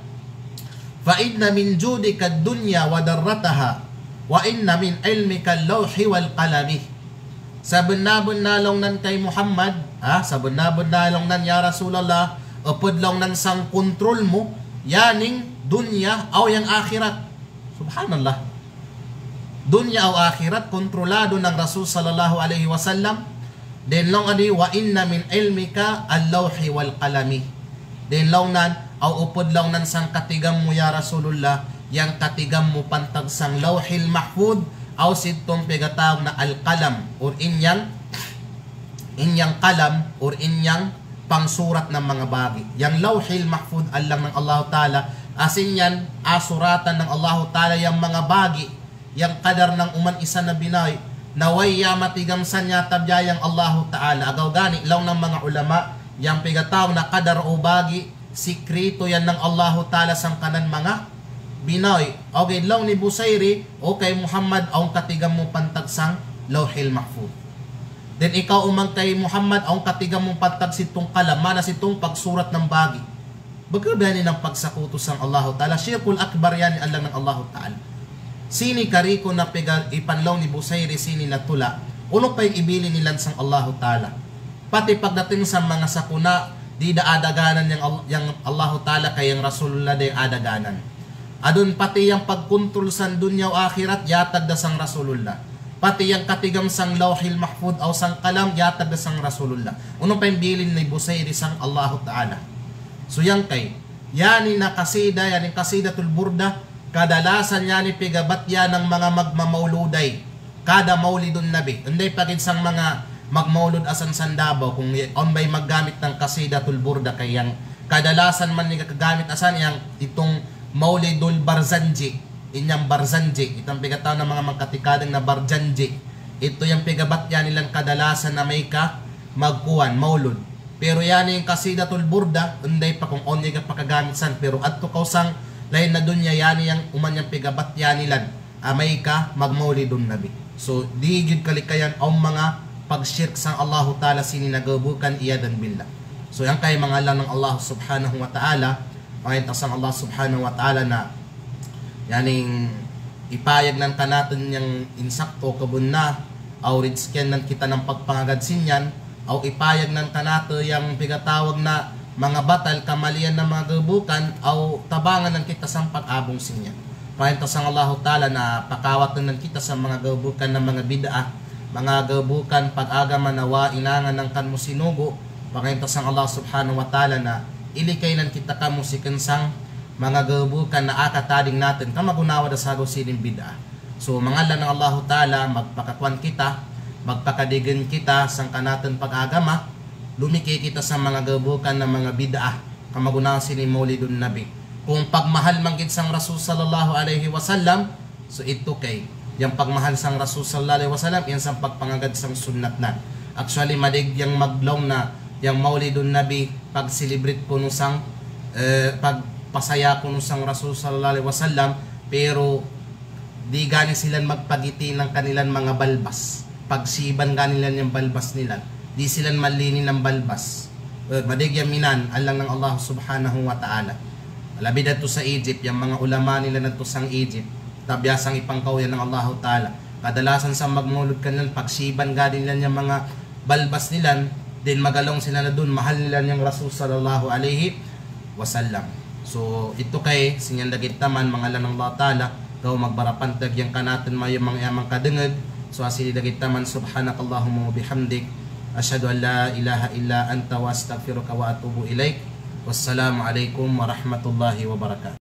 "Fa inna min judika ad-dunya wa darrataha, wa inna min ilmika al-lawhi wal qalami." Sabenna-benna laung nan kay Muhammad, ha, sabenna-benna laung nan ya Rasulullah, upud laung nan sang kontrol mu, iyaning dunya aw yang akhirat. Subhanallah. Dunya aw akhirat kontrolado nang Rasul sallallahu alaihi wasallam. Then laung adi, "Wa inna min ilmika al-lawhi wal qalami." Then laung nan, aw upud laung nan sang katigam mu ya Rasulullah, yang katigam mu pantag sang Lawhil Mahfud, aw sidtu piyagatawag na al-qalam, or in yang, in yang qalam, or in yang pangsurat nang manga bagi. Yang Lawhil Mahfud allang nang Allahu Ta'ala, asin yan asuratan nang Allahu Ta'ala yang manga bagi, yang kadar nang uman isan na binay, na way iyan matigam san iyan tabiya' yang Allahu Ta'ala. Agaw gani laung nang manga ulama, yang piyagatawag na kadar o bagi, sikreto iyan nang Allahu Ta'ala sangkanan manga binay. Aw gad laung ni Busairi, o kay Muhammad, awn katigam mu pantag sang Lawhil Mahfud. Then ikaw uman kay Muhammad, awn katigam mu pantag situng qalam, mana situng pagsurat nang bagi. Buku ba yan inin pagsakutu sang Allahu Ta'ala, shirkul akbar iyan allang nang Allahu Ta'ala. Sini kariko na piyaga ipan laung ni Busairi sini na tula, unu pa yang ibilin nilan sang Allahu Ta'ala. Pati pagdating sa manga sakuna, di da adaganan yang Al-, yang Allahu Ta'ala kay yang Rasulullah da yang adaganan. Adun pati yang pagkontrol sang dunya aw akhirat, yatag da sang Rasulullah. Pati yang katigam sang Lawhil Mahfud aw sang qalam, yatag da sang Rasulullah. Unu pa yang bilin ni Busairi sang Allahu Ta'ala. So yang kay, iyan inin kasida, iyan inin Kasidatul Burda, kadalasan iyan inin piyagbatiya nang manga magmamauluday. Kada Maulidun Nabi. Unda i pagin sang manga magmaulud asan san Davao, kung i-, awn bay maggamit nang Kasidatul Burda kay yang kadalasan man iyan kagamit asan yang itung Maulidul Barzanji. In yang Barzanji, itu yang piyagatawag nang manga mangkatikadeng na Barzanji. Itu yang piyagbatiya nilan kadalasan amay ka magkuwan, maulud. Pero iyan inin Kasidatul Burda, unda i pa kung awn iyan pakagamit san, pero attu kaw sang lain na dunya, iyan inin yang uman yang piyagbatiya nilan amay ka magmaulidun Nabi. So, di gid kalikayan awn manga pagshirk sang Allahu Ta'ala sini na gabukan, iyadan billah. So, yang kay mangallang nang Allah Subhanahu wa Ta'ala, pangayta sang Allah Subhanahu wa Ta'ala na iyan inin ipayag nan kanatun yang insakto kabun na, aw rizkian nan kita nang pagpangagad sin iyan, aw ipayag nan kanatun yang piyagatawag na manga batal, kamalian na manga gabukan, aw tabangan nan kita sang pag-abung sin iyan. Pangayta sang Allahu Ta'ala na pakawatun nan kita sang manga gabukan na manga bid'ah, manga gabukan pag-agama na wa inangan nang kan mu sinugu. Pangayta sang Allah Subhanahu wa Ta'ala na ilikay nan kita kamu si kensang manga gabukan na akatading natun kamagunawa da sagaw sinin bid'ah. So, mangallang nang Allahu Ta'ala, magpakakuan kita, magpakadigen kita sang kanatun pag-agama, lumiki kita sang manga gabukan na manga bid'ah, kamagunawa sinin Maulidun Nabi. Kung pagmahal man gid sang Rasul sallallahu alaihi wasallam, so itu kay, yang pagmahal sang Rasul sallallahu alaihi wasallam, iyan sang pagpangagad sang sunnat na. Actually, madig yang maglaung na, yang Maulidun Nabi, pag-celebrate kunu sang, eh, pagpasaya kunu sang Rasul sallallahu alaihi wasallam, pero di gani silan magpagiti nang kanilan manga balbas. Pagsiban gani nilan yang balbas nilan. Di silan malini nang balbas. Eh, madig yang minan, allang nang Allah Subhanahu wa Ta'ala. Labi da tu sa Egypt, yang manga ulama nilan tu sang Egypt. Tabiya sang ipangkaw iyan nang Allahu Ta'ala. Kadalasan sa magmaulud kanilan, pagsiban gani nilan yang manga balbas nilan, din magalaung sila na dun, mahal nilan yang Rasul sallallahu alaihi wasallam. So, itu kay, sin iyan dagitaman, mangallang nang Allah Ta'ala, gawa magbara pantag yang kanatun mayamang-yamang kadengeg. So, asidi dagitaman, subhanakallahumma wa bihamdik, أشهد أن لا إله إلا أنت وأستغفرك وأتوب إليك. والسلام عليكم ورحمة الله وبركاته.